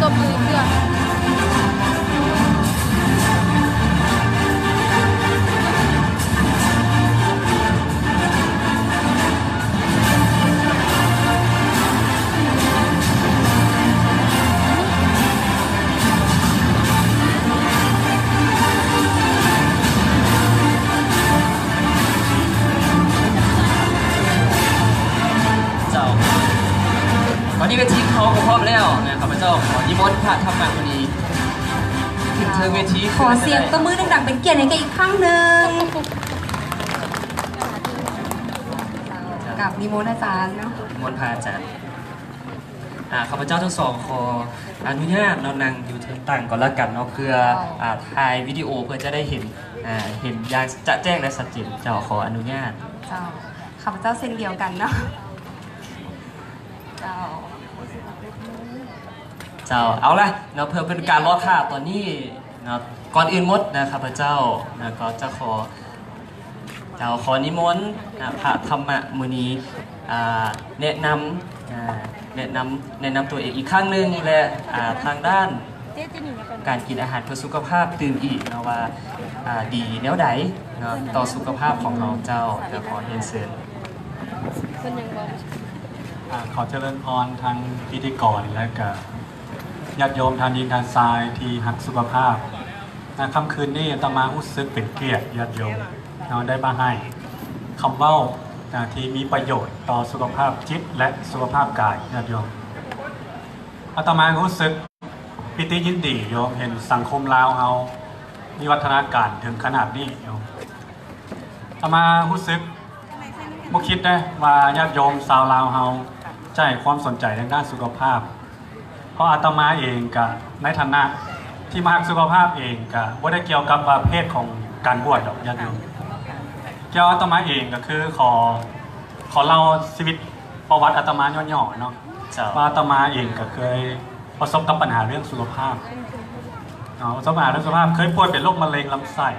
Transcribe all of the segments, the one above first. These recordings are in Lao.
ຕົບມືເພື່ອ ເຈົ້າ ຕອນນີ້ເວທີເຮົາກໍພ້ອມແລ້ວນະ ຂ້າພະເຈົ້າຂໍນິມົນພະທຳມະມຸນີຂຶ້ນເທິງເວທີ. ຂໍສຽງຕົບມືດັງໆ ເປັນກຽດໃຫ້ແກອີກຄັ້ງໜຶ່ງ ກັບນິມົນອາຈານເນາະ ນິມົນພະອາຈານ. ອ່າ ຂ້າພະເຈົ້າທັງສອງຂໍອະນຸຍາດເນາະ ນັ່ງຢູ່ເທິງຕັ່ງກໍແລ້ວກັນເນາະ ເພື່ອ ເຈົ້າ ອ່າ ຖ່າຍວິດີໂອ ເພື່ອຈະໄດ້ເຫັນ ອ່າ ເຫັນຢ່າງຈະແຈ້ງ ແລະ ຊັດເຈນ. ເຈົ້າ ຂໍອະນຸຍາດ. ເຈົ້າ ຂ້າພະເຈົ້າເຊັ່ນດຽວກັນເນາະ. ເຈົ້າ ເຈົ້າ ເອົາລະເນາະ ເພື່ອເປັນການລໍຖ້າຕອນນີ້ເນາະ ກ່ອນອື່ນໝົດນະ ຂ້າພະເຈົ້ານະ ກໍຈະຂໍ ເຈົ້າ ຂໍນິມົນນະ ພະທຳມະມຸນີ ອ່າ ແນະນຳ ອ່າ ແນະນຳ ແນະນຳຕົວເອງອີກຄັ້ງໜຶ່ງ ແລະ ອ່າ ທາງດ້ານການກິນອາຫານເພື່ອສຸຂະພາບຕື່ມອີກເນາະ ວ່າ ອ່າ ດີແນວໃດເນາະ ຕໍ່ສຸຂະພາບຂອງເຮົາ. ເຈົ້າ ກໍຂໍຮຽນເຊີນ. ອ່າ ຂໍຈະເລີນພອນທາງພິທີກອນ ແລະກະຍາດໂຍມທ່ານຍິງທ່ານຊາຍທີ່ຮັກສຸຂະພາບ. ໃນຄ່ຳຄືນນີ້ອາດຕະມາຮູ້ສຶກເປັນກຽດຍາດໂຍມເນາະ ໄດ້ມາໃຫ້ຄຳເວົ້ານະ ທີ່ມີປະໂຫຍດຕໍ່ສຸຂະພາບຈິດ ແລະ ສຸຂະພາບກາຍຍາດໂຍມ. ອາດຕະມາຮູ້ສຶກປີຕິຍິນດີໂຍມ ເຫັນສັງຄົມລາວເຮົາວິວັດທະນາການເຖິງຂະໜາດນີ້ໂຍມ. ອາດຕະມາຮູ້ສຶກບໍ່ຄິດເດ້ວ່າຍາດໂຍມຊາວລາວເຮົາຈະໃຫ້ຄວາມສົນໃຈທາງດ້ານສຸຂະພາບ ເພາະອາດຕະມາເອງກະໃນຖານະທີ່ມາຮັກສຸຂະພາບເອງກະບໍ່ໄດ້ກ່ຽວກັບວ່າເພດຂອງການບວດດອກຍາດໂຍມ. ກ່ຽວອາດຕະມາເອງກະຄືຂໍ ຂໍເລົ່າຊີວິດປະຫວັດອາດຕະມາຫຍໍ້ໆເນາະ ເຈົ້າ ວ່າອາດຕະມາເອງກະເຄີຍປະສົບກັບບັນຫາເລື່ອງສຸຂະພາບເນາະ ປະສົບບັນຫາເລື່ອງສຸຂະພາບ ເຄີຍປ່ວຍເປັນໂລກມະເຮັງລຳໄສ້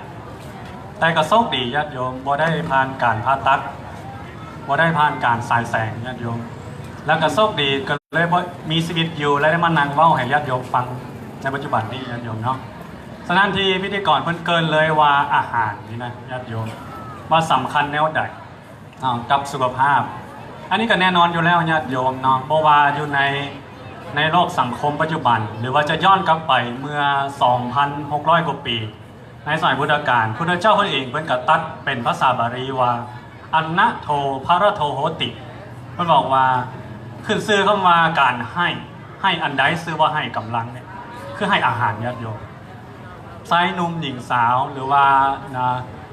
ແຕ່ກໍໂຊກດີຍາດໂຍມ ບໍ່ໄດ້ຜ່ານການຜ່າຕັດ ບໍ່ໄດ້ຜ່ານການສາຍແສງຍາດໂຍມ ແລ້ວກໍໂຊກດີກໍເລີຍບໍ່ມີຊີວິດຢູ່ ແລະ ໄດ້ມານັ່ງເວົ້າໃຫ້ຍາດໂຍມຟັງໃນປັດຈຸບັນນີ້ຍາດໂຍມເນາະ. ສະນັ້ນທີ່ພິທີກອນເພິ່ນເກີ່ນເລີຍວ່າອາຫານນີ້ນະຍາດໂຍມ ວ່າສຳຄັນແນວໃດ ເນາະ ກັບສຸຂະພາບ. ອັນນີ້ກໍແນ່ນອນຢູ່ແລ້ວຍາດໂຍມເນາະ ບໍ່ວ່າຢູ່ໃນ ໃນໂລກສັງຄົມປັດຈຸບັນ ຫຼືວ່າຈະຍ້ອນກັບໄປເມື່ອສອງພັນຫົກຮ້ອຍກວ່າປີ ໃນສະໄໝພຸດທະການ ພຸດທະເຈົ້າເພິ່ນເອງເພິ່ນກໍຕັດເປັນພາສາບາລີວ່າ ອັນນະໂທ ພະລະໂທ ໂຫຕິ ເພິ່ນບອກວ່າ ຂຶ້ນຊື່ຄຳວ່າການໃຫ້ ໃຫ້ອັນໃດຊື່ວ່າໃຫ້ກຳລັງນີ້ ຄືໃຫ້ອາຫານຍາດໂຍມ. ຊາຍໜຸ່ມຍິງສາວ ຫຼືວ່າ ນະ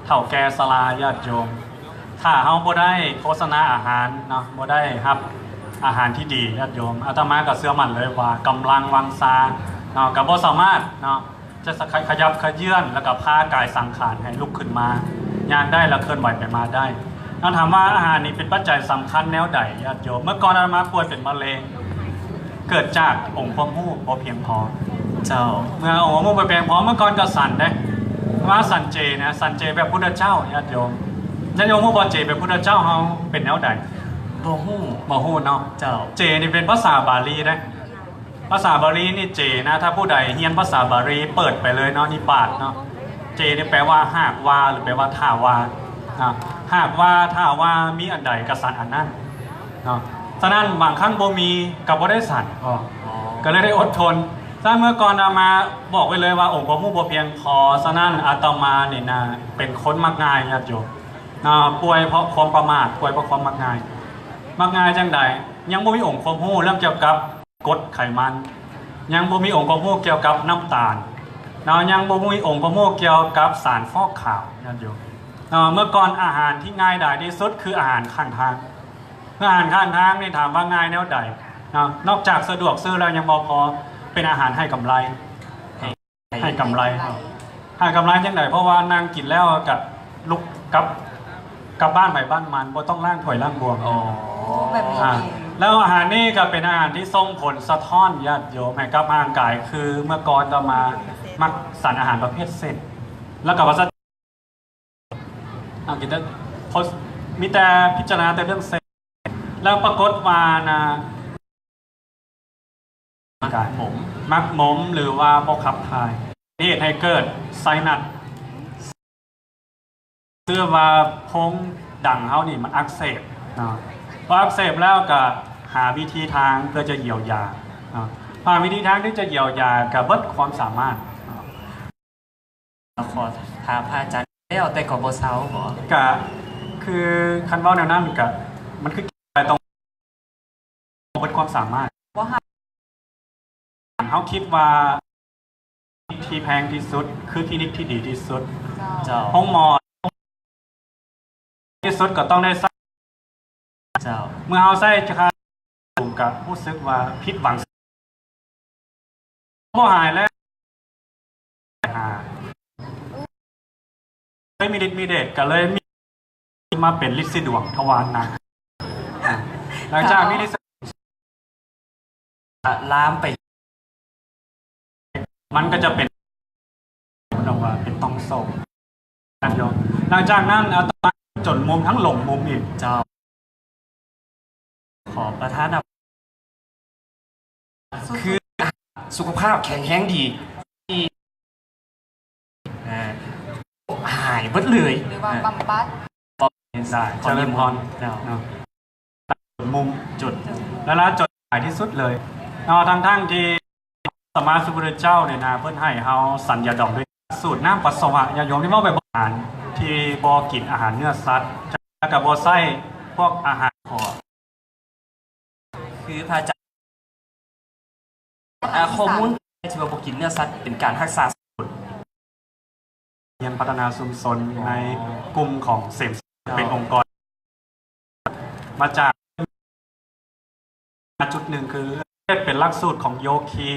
ເຖົ້າແກ່ຊະລາຍາດໂຍມ ຖ້າເຮົາບໍ່ໄດ້ໂພຊະນາອາຫານເນາະ ບໍ່ໄດ້ຮັບອາຫານທີ່ດີຍາດໂຍມ ອາດຕະມາກໍເຊື່ອໝັ້ນເລີຍວ່າກຳລັງວັງຊາເນາະ ກໍບໍ່ສາມາດເນາະ ຈະຂະ ຂະຫຍັບຂະເຍື່ອນ ແລ້ວກໍພາກາຍສັງຂານໃຫ້ລຸກຂຶ້ນມາຍ່າງໄດ້ ແລະ ເຄື່ອນໄຫວໄປມາໄດ້ເນາະ. ຖາມວ່າອາຫານນີ້ເປັນປັດໄຈສຳຄັນແນວໃດຍາດໂຍມ? ເມື່ອກ່ອນອາດຕະມາປ່ວຍເປັນມະເຮັງ ເກີດຈາກອົງຄວາມຮູ້ບໍ່ພຽງພໍ. ເຈົ້າ ເມື່ອອົງຄວາມຮູ້ບໍ່ພຽງພໍ ເມື່ອກ່ອນກໍສັນເດ້ ວ່າສັນເຈນະ ສັນເຈແບບພຸດທະເຈົ້າຍາດໂຍມ. ຍາດໂຍມຮູ້ບໍ່ ເຈແບບພຸດທະເຈົ້າເຮົາເປັນແນວໃດ? ບໍ່ຮູ້ ບໍ່ຮູ້ເນາະ. ເຈົ້າ ເຈນີ້ເປັນພາສາບາລີເດ້ ພາສາບາລີນີ້ເຈນະ ຖ້າຜູ້ໃດຮຽນພາສາບາລີເປີດໄປເລີຍເນາະ ນິບາດເນາະ ເຈນີ້ແປວ່າຫາກວ່າ ຫຼື ແປວ່າຖ້າວ່າເນາະ ຫາກວ່າ ຖ້າວ່າມີອັນໃດກໍສັນອັນນັ້ນເນາະ. ສະນັ້ນບາງຄັ້ງບໍ່ມີກໍບໍ່ໄດ້ສັນ ອໍ ອໍ ກໍເລີຍໄດ້ອົດທົນ. ສະນັ້ນເມື່ອກ່ອນອາດຕະມາບອກໄວ້ເລີຍວ່າອົງຄວາມຮູ້ບໍ່ພຽງພໍ ສະນັ້ນອາດຕະມານີ້ນະເປັນຄົນມັກງ່າຍຍາດໂຍມເນາະ ປ່ວຍເພາະຄວາມປະໝາດ ປ່ວຍເພາະຄວາມມັກງ່າຍ. ມັກງ່າຍຈັ່ງໃດ? ຍັງບໍ່ມີອົງຄວາມຮູ້ເລື່ອງກ່ຽວກັບ ກົດໄຂມັນ ຍັງບໍ່ມີອົງຄວາມຮູ້ກ່ຽວກັບນ້ຳຕານເນາະ ຍັງບໍ່ມີອົງຄວາມຮູ້ກ່ຽວກັບສານຟອກຂາວຍາດໂຍມເນາະ. ເມື່ອກ່ອນອາຫານທີ່ງ່າຍດາຍທີ່ສຸດຄືອາຫານຂ້າງທາງ. ອາຫານຂ້າງທາງນີ້ຖາມວ່າງ່າຍແນວໃດເນາະ? ນອກຈາກສະດວກຊື້ແລ້ວຍັງບໍ່ພໍ ເປັນອາຫານໃຫ້ກຳໄລ. ໃຫ້ກຳໄລ ໃຫ້ກຳໄລຈັ່ງໃດ? ເພາະວ່ານັ່ງກິນແລ້ວກະລຸກກັບ ກັບບ້ານໃຜບ້ານມັນ ບໍ່ຕ້ອງລ້າງຖ້ວຍລ້າງບ່ວງ. ອໍ ແບບນີ້ ອ່າ ເອງ ແລ້ວອາຫານນີ້ກະເປັນອາຫານທີ່ສົ່ງຜົນສະທ້ອນຍາດໂຍມໃຫ້ກັບຮ່າງກາຍ ຄືເມື່ອກ່ອນອາດຕະມາມັກສັນອາຫານປະເພດເສັ້ນ ແລ້ວກະວ່າ ເອົາ ກິນແຕ່ ມີແຕ່ພິຈາລະນາແຕ່ເລື່ອງເຊັກ ແລ້ວປາກົດວ່ານະ ມັກໝົມ ມັກໝົມ ຫຼືວ່າບໍ່ຂັບຖ່າຍ ເຮັດໃຫ້ເກີດໄຊນັສ ຄືວ່າໂພງດັງເຮົານີ້ມັນອັກເສບເນາະ ພໍອັກເສບແລ້ວກໍຫາວິທີທາງເພື່ອຈະຢຽວຢາເນາະ ຫາວິທີທາງທີ່ຈະຢຽວຢາກໍເບິດຄວາມສາມາດເນາະ. ຂໍຖາມພະອາຈານ ແລ້ວແຕ່ກໍບໍ່ເຊົາບໍ? ກະຄືຄັນເວົ້າແນວນັ້ນກະ ມັນຄືແກ້ໄຂຕ້ອງເບິດຄວາມສາມາດ ບໍ່ຫາ ເຮົາຄິດວ່າທີ່ແພງທີ່ສຸດ ຄືຄລີນິກທີ່ດີທີ່ສຸດ ເຈົ້າ ໂຮງໝໍທີ່ສຸດກໍຕ້ອງໄດ້ໃຊ້ ເຈົ້າ ເມື່ອເຮົາໃຊ້ຄ່າສູງກະຮູ້ສຶກວ່າຜິດຫວັງ ບໍ່ຫາຍແລ້ວ ຫາ ເລີຍມີລິດມີເດດ ກໍເລີຍມີ ມາເປັນລິດສີດວງທະວານນະ ຫຼັງຈາກມີລິດສີ ລາມໄປ ມັນກໍຈະເປັນ ເອີ້ນວ່າເປັນຕ່ອງໂສກ ນະໂຍມ. ຫຼັງຈາກນັ້ນອາດຕະມາຈົນມຸມທັງຫຼົງມຸມອີກ ເຈົ້າ ຂໍປະທານອະ ຄືສຸຂະພາບແຂງແຮງດີ ທີ່ ອ່າ ຫາຍເບິດເລີຍ ຫຼືວ່າບຳບັດ ໄດ້ ຈະເລີນພອນເນາະ ມຸມຈຸດ ແລະລະຈົນຫຼາຍທີ່ສຸດເລີຍເນາະ ທັງໆທີ່ສຳມາສຳພຸດທະເຈົ້ານີ້ນະ ເພິ່ນໃຫ້ເຮົາສັນຍາດອງດ້ວຍສູດນ້ຳປັດສະວະ ຍາດໂຍມທີ່ເວົ້າແບບໂບຮານ ທີ່ບໍ່ກິນອາຫານເນື້ອສັດ ແລະກໍບໍ່ໃຊ້ພວກອາຫານ ຂໍ ຄືພະອາຈານ ອ່າ ຂໍ້ມູນທີ່ວ່າບໍ່ກິນເນື້ອສັດເປັນການຮັກສາ ຮຽນພັດທະນາຊຸມຊົນໃນກຸ່ມຂອງເສມ ເປັນອົງກອນ ມາຈາກຈຸດໜຶ່ງ ຄືເຮັດເປັນຫຼັກສູດຂອງໂຍຄີ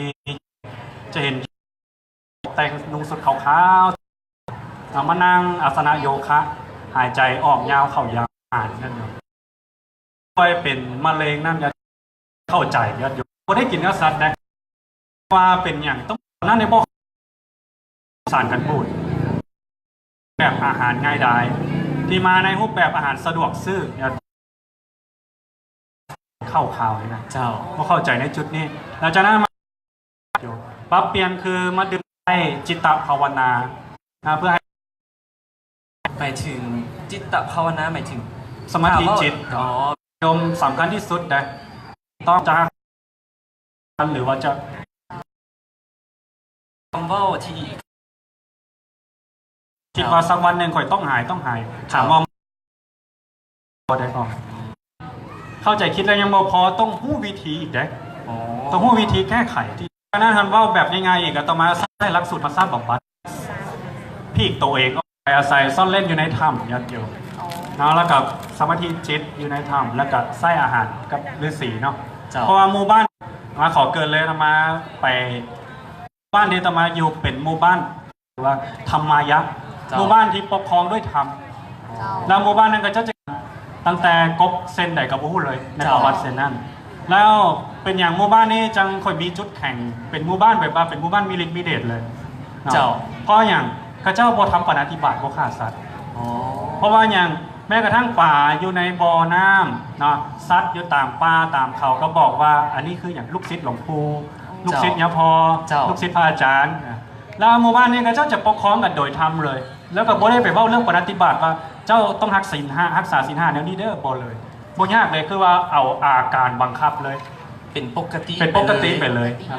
ຈະເຫັນແຕ່ງນຸ່ງຊຸດຂາວໆ ເອົາມານັ່ງອາສະນະໂຍຄະ ຫາຍໃຈອອກຍາວເຂົ້າຍາວ ອ່ານນັ້ນເນາະ ປ່ອຍເປັນມະເຮັງນັ້ນ ເຂົ້າໃຈຍາດໂຍມ ບໍ່ໄດ້ກິນເນື້ອສັດເດ້ ວ່າເປັນຫຍັງຕ້ອງນັ້ນໃນບໍ່ ສານກັນບູດ ແບບອາຫານງ່າຍດາຍ ທີ່ມາໃນຮູບແບບອາຫານສະດວກຊື້ ເຂົ້າຂ່າວນີ້ນະ ເຈົ້າ ບໍ່ເຂົ້າໃຈໃນຈຸດນີ້ ແລ້ວຈາກນັ້ນມາ ປັບປ່ຽນ ຄືມາດຶງໃຊ້ຈິດຕະພາວະນານະ ເພື່ອໃຫ້ ໝາຍເຖິງຈິດຕະພາວະນາ ໝາຍເຖິງສະມາທິຈິດ ອໍ ໂຍມສຳຄັນທີ່ສຸດເດ້ ຕ້ອງຈະຮັກກັນ ຫຼືວ່າຈະ ຄຳເວົ້າທີ່ ຄິດວ່າສັກວັນໜຶ່ງຂ້ອຍຕ້ອງຫາຍ ຕ້ອງຫາຍ ຖາມວ່າ ບໍ່ໄດ້ ເຂົ້າໃຈ ຄິດແລ້ວຍັງບໍ່ພໍ ຕ້ອງຮູ້ວິທີອີກເດ້ ອໍ ຕ້ອງຮູ້ວິທີແກ້ໄຂ ທີ່ ອັນນັ້ນ ຄັນເວົ້າແບບງ່າຍໆອີກ ອາດຕະມາໃຊ້ຫຼັກສູດທຳມະຊາດບຳບັດ ພີກໂຕເອງອອກໄປອາໄສຊ່ອນເຫຼັ້ນຢູ່ໃນຖ້ຳ ຍາດໂຍມເນາະ ແລ້ວກໍສະມາທິຈິດຢູ່ໃນຖ້ຳ ແລ້ວກໍໃຊ້ອາຫານກັບລືສີເນາະ ເຈົ້າ ເພາະວ່າໝູ່ບ້ານ ອາຕະມາຂໍເກີ່ນເລີຍ ອາຕະມາໄປ ບ້ານທີ່ອາຕະມາຢູ່ເປັນໝູ່ບ້ານ ຫຼືວ່າທຳມາຍະ ເຈົ້າ ໝູ່ບ້ານທີ່ປົກຄອງດ້ວຍທຳ ເຈົ້າ ແລ້ວໝູ່ບ້ານນັ້ນເຂົາເຈົ້າຈະ ຕັ້ງແຕ່ກົກເຊັ່ນໃດກໍບໍ່ຮູ້ເລີຍ ໃນ ເຈົ້າ ປະຫວັດເຊັ່ນນັ້ນ ແລ້ວເປັນຫຍັງໝູ່ບ້ານນີ້ຈັ່ງຄ່ອຍມີຈຸດແຂງ ເປັນໝູ່ບ້ານແບບວ່າເປັນໝູ່ບ້ານມີລິດມີເດດເລີຍເນາະ ເຈົ້າ ເພາະຫຍັງ ເຂົາເຈົ້າບໍ່ທຳປານາທິບາດ ບໍ່ຂ້າສັດ ອໍ ເພາະວ່າຫຍັງ ແມ້ກະທັ້ງປາຢູ່ໃນບໍ່ນ້ຳເນາະ ສັດຢູ່ຕາມປ່າຕາມເຂົາ ກໍບອກວ່າ ອັນນີ້ຄືຫຍັງ ລູກສິດຫຼວງປູ່ ລູກສິດຍາພໍ່ ເຈົ້າ ລູກສິດພະອາຈານ ແລ້ວໝູ່ບ້ານນີ້ເຂົາເຈົ້າຈະປົກຄອງກັນໂດຍທຳເລີຍ ແລ້ວກໍບໍ່ໄດ້ໄປເວົ້າເລື່ອງປານາຕິບາດວ່າ ເຈົ້າຕ້ອງຮັກສິນຫ້າ ຮັກສາສິນຫ້າແນວນີ້ເດີ້ ບໍ່ເລີຍ ບໍ່ຍາກເລີຍ ຄືວ່າເອົາອາການບັງຄັບເລີຍ ເປັນປົກກະຕິ ເປັນປົກກະຕິໄປເລີຍ ອໍ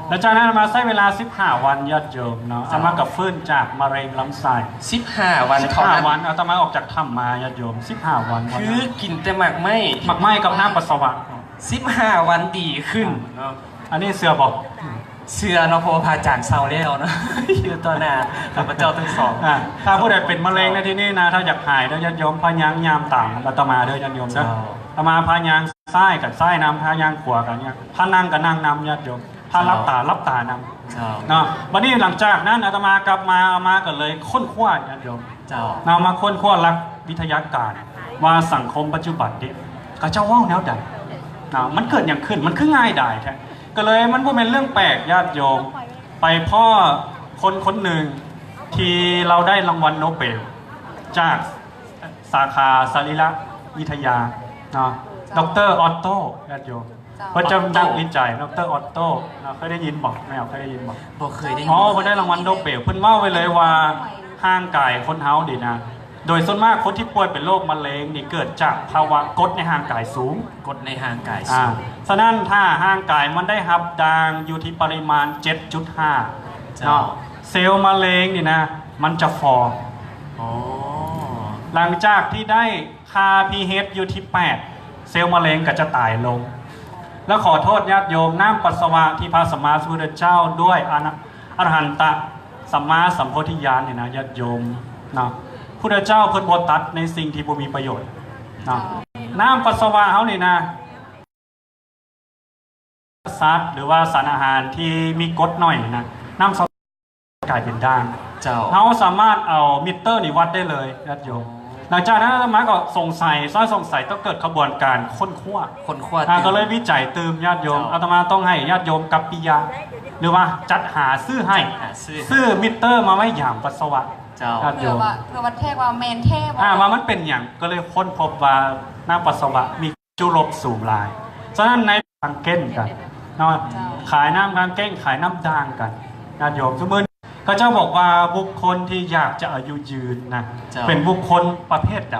ແລ້ວຈາກນັ້ນມາໃຊ້ເວລາສິບຫ້າວັນ ຍາດໂຍມເນາະ ເຈົ້າ ອາດຕະມາກໍຟື້ນຈາກມະເຮັງລຳໄສ້ ສິບຫ້າວັນ ສິບຫ້າວັນ ເທົ່ານັ້ນ ອາດຕະມາອອກຈາກຖ້ຳມາ ຍາດໂຍມ ສິບຫ້າວັນ ຄືກິນແຕ່ໝາກໄມ້ ໝາກໄມ້ກັບນ້ຳປັດສະວະ ສິບຫ້າວັນດີຂຶ້ນ ອ່າ ເນາະ ອັນນີ້ເຊື່ອບໍ່? ເຊື່ອເນາະ ເພາະວ່າພະອາຈານເຊົາແລ້ວເນາະ ຢູ່ຕໍ່ໜ້າຂ້າພະເຈົ້າທັງສອງ ອ່າ ຖ້າຜູ້ໃດເປັນມະເຮັງໃນທີ່ນີ້ນະ ຖ້າຢາກຫາຍເດີ້ຍາດໂຍມ ພະຍາຍາມຕາມອາດຕະມາເດີ້ຍາດໂຍມເດີ້ ເຈົ້າ ອາດຕະມາພະຍ່າງຊ້າຍກໍຊ້າຍນຳ ພະຍ່າງຂວາກໍຍ່າງ ພະນັ່ງກໍນັ່ງນຳຍາດໂຍມ ພະ ເຈົ້າ ຫຼັບຕາ ຫຼັບຕານຳ ເຈົ້າ ເນາະ ບັດນີ້ຫຼັງຈາກນັ້ນອາດຕະມາກັບມາ ອາດຕະມາກໍເລີຍຄົ້ນຄວ້າຍາດໂຍມ ເຈົ້າ ເນາະ ມາຄົ້ນຄວ້າຫຼັກວິທະຍາການວ່າສັງຄົມປັດຈຸບັນນີ້ ເຂົາເຈົ້າເວົ້າແນວໃດ ເນາະ ມັນເກີດຫຍັງຂຶ້ນ ມັນຄືງ່າຍດາຍແທ້ ກໍເລີຍມັນບໍ່ແມ່ນເລື່ອງແປກຍາດໂຍມ ໄປພໍ້ຄົນຄົນໜຶ່ງທີ່ລາວໄດ້ລາງວັນໂນເບລ ຈາກສາຂາສະລີລະວິທະຍາເນາະ ດອກເຕີ ອອດໂຕ ຍາດໂຍມ ເຈົ້າ ເພິ່ນຈະນັກວິໄຈ ດອກເຕີ ອອດໂຕ້ ເນາະ ເຄີຍໄດ້ຍິນບໍ່? ແມ່ນ ເຄີຍໄດ້ຍິນບໍ່? ບໍ່ເຄີຍໄດ້ຍິນ. ອໍ ເພິ່ນໄດ້ລາງວັນໂນເບວ. ເພິ່ນເວົ້າໄວ້ເລີຍວ່າ ຮ່າງກາຍຄົນເຮົານີ້ນະ ໂດຍສ່ວນມາກຄົນທີ່ປ່ວຍເປັນໂລກມະເລັງນີ້ ເກີດຈາກພາວະກົດໃນຮ່າງກາຍສູງ. ກົດໃນຮ່າງກາຍສູງ. ອ່າ ສະນັ້ນ ຖ້າຮ່າງກາຍມັນໄດ້ຮັບດ່າງຢູ່ທີ່ປະລິມານ ເຈັດຈຸດຫ້າ ເຈົ້າ ເນາະ ເຊວມະເລັງນີ້ນະ ມັນຈະຟອ. ອໍ ຫຼັງຈາກທີ່ໄດ້ຄ່າ pH ຢູ່ທີ່ ແປດ ເຊວມະເລັງກໍຈະຕາຍລົງ. ແລະ ຂໍໂທດຍາດໂຍມ, ນ້ຳປັດສະວະທີ່ພະສຳມາສຳພຸດທະເຈົ້າດ້ວຍອະນະ ອະລະຫັນຕະສຳມາສຳໂພທິຍານນີ້ນະ ຍາດໂຍມເນາະ, ພຸດທະເຈົ້າເພິ່ນບໍ່ຕັດໃນສິ່ງທີ່ບໍ່ມີປະໂຫຍດເນາະ. ເຈົ້າ ນ້ຳປັດສະວະເຮົານີ້ນະ ສັດ ຫຼືວ່າສານອາຫານທີ່ມີກົດໜ້ອຍນະ ນ້ຳສະ ກາຍເປັນດ່າງ. ເຈົ້າ ເຮົາສາມາດເອົາມິເຕີນີ້ວັດໄດ້ເລີຍຍາດໂຍມ. ອໍ ຫຼັງຈາກນັ້ນອາດຕະມາກໍສົງໄສ, ຊອຍສົງໄສ ຕ້ອງເກີດຂະບວນການຄົ້ນຄວ້າ, ຄົ້ນຄວ້າ ອ່າ ຕື່ມ ກໍເລີຍວິໄຈຕື່ມຍາດໂຍມ. ເຈົ້າ ອາດຕະມາຕ້ອງໃຫ້ຍາດໂຍມກັບປິຍະ ຫຼືວ່າຈັດຫາຊື້ໃຫ້, ຈັດຫາຊື້ໃຫ້ ຊື້ມິເຕີມາໄວ້ຢາມປັດສະວະ. ເຈົ້າ ຍາດໂຍມ ເພື່ອວ່າ ເພື່ອວັດແທກວ່າແມ່ນແທ້ບໍ່ ອ່າ ວ່າມັນເປັນຫຍັງ, ກໍເລີຍຄົ້ນພົບວ່ານ້ຳປັດສະວະມີ ຈຸລົບສູງຫຼາຍ. ສະນັ້ນໃນກາງເກັນກັນເນາະ, ເຈົ້າ ຂາຍນ້ຳກາງເກັນ, ຂາຍນ້ຳດ່າງກັນ ຍາດໂຍມ. ຊຸມື້ນີ້ເຂົາເຈົ້າບອກວ່າບຸກຄົນທີ່ຢາກຈະອາຍຸຢືນນະ ເຈົ້າ ເປັນບຸກຄົນປະເພດໃດ?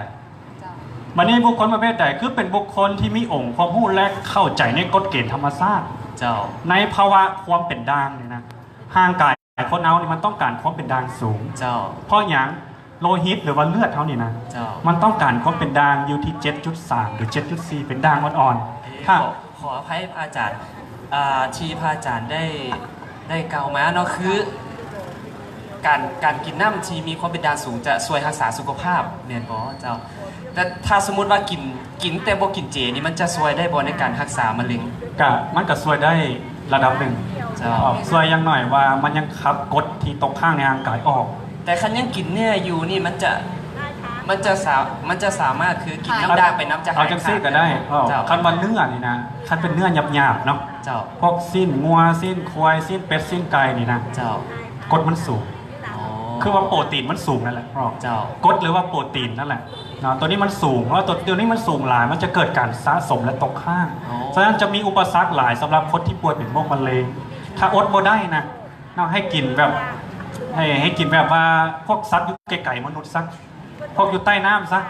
ເຈົ້າ ບັດນີ້ບຸກຄົນປະເພດໃດ? ຄືເປັນບຸກຄົນທີ່ມີອົງຄວາມຮູ້ ແລະ ເຂົ້າໃຈໃນກົດເກນທຳມະຊາດ. ເຈົ້າ ໃນພາວະຄວາມເປັນດ່າງນີ້ນະ ຮ່າງກາຍ ຄົນເຮົານີ້ມັນຕ້ອງການຄວາມເປັນດ່າງສູງ. ເຈົ້າ ເພາະຫຍັງ? ໂລຫິດ ຫຼືວ່າເລືອດເຮົານີ້ນະ ເຈົ້າ ມັນຕ້ອງການຄວາມເປັນດ່າງຢູ່ທີ່ ເຈັດຈຸດສາມ ຫຼື ເຈັດຈຸດສີ່ ເປັນດ່າງອ່ອນໆ. ເອີ ຖ້າ ຂໍ ຂໍອະໄພພະອາຈານ ອ່າ ທີ່ພະອາຈານໄດ້ ໄດ້ກ່າວມາເນາະ ຄືການ ການກິນນ້ຳທີ່ມີຄວາມເປັນດ່າງສູງຈະຊ່ວຍຮັກສາສຸຂະພາບ ແມ່ນບໍ່ເຈົ້າ? ແຕ່ຖ້າສົມມຸດວ່າກິນ ກິນແຕ່ບໍ່ກິນເຈນີ້ ມັນຈະຊ່ວຍໄດ້ບໍ່ໃນການຮັກສາມະເລັງ? ກະ ມັນກະຊ່ວຍໄດ້ລະດັບໜຶ່ງ. ເຈົ້າ ຊ່ວຍຢ່າງໜ້ອຍວ່າມັນຍັງຂັບກົດທີ່ຕົກຄ້າງໃນຮ່າງກາຍອອກ. ແຕ່ຄັນຍັງກິນເນື້ອຢູ່ນີ້ ມັນຈະ ມັນຈະສາ ມັນຈະສາມາດ ຄືກິນນ້ຳດ່າງໄປນຳ ຈະຫາຍຂາດ. ເອົາຈັ່ງຊີ້ກະໄດ້. ເຈົ້າ ຄັນວ່າເນື້ອນີ້ນະ ຄັນເປັນເນື້ອຫຍາບໆເນາະ. ເຈົ້າ ພວກຊີ້ນງົວ, ຊີ້ນຄວາຍ, ຊີ້ນເປັດ, ຊີ້ນໄກ່ນີ້ນະ. ເຈົ້າ ກົດມັນສູງ. ອໍ ຄືວ່າໂປຣຕີນມັນສູງນັ້ນແຫຼະ. ເຈົ້າ ກົດ ຫຼືວ່າໂປຣຕີນນັ້ນແຫຼະເນາະ ໂຕນີ້ມັນສູງ, ເພາະວ່າໂຕ ໂຕນີ້ມັນສູງຫຼາຍ ມັນຈະເກີດການສະສົມ ແລະ ຕົກຄ້າງ. ອໍ ສະນັ້ນຈະມີອຸປະສັກຫຼາຍສຳລັບຄົນທີ່ປ່ວຍເປັນໂລກມະເລັງ. ຖ້າອົດບໍ່ໄດ້ນະເນາະ ໃຫ້ກິນແບບ ໃຫ້ ໃຫ້ກິນແບບວ່າພວກສັດຢູ່ໄກໆມະນຸດຊະ, ພວກຢູ່ໃຕ້ນ້ຳຊະ,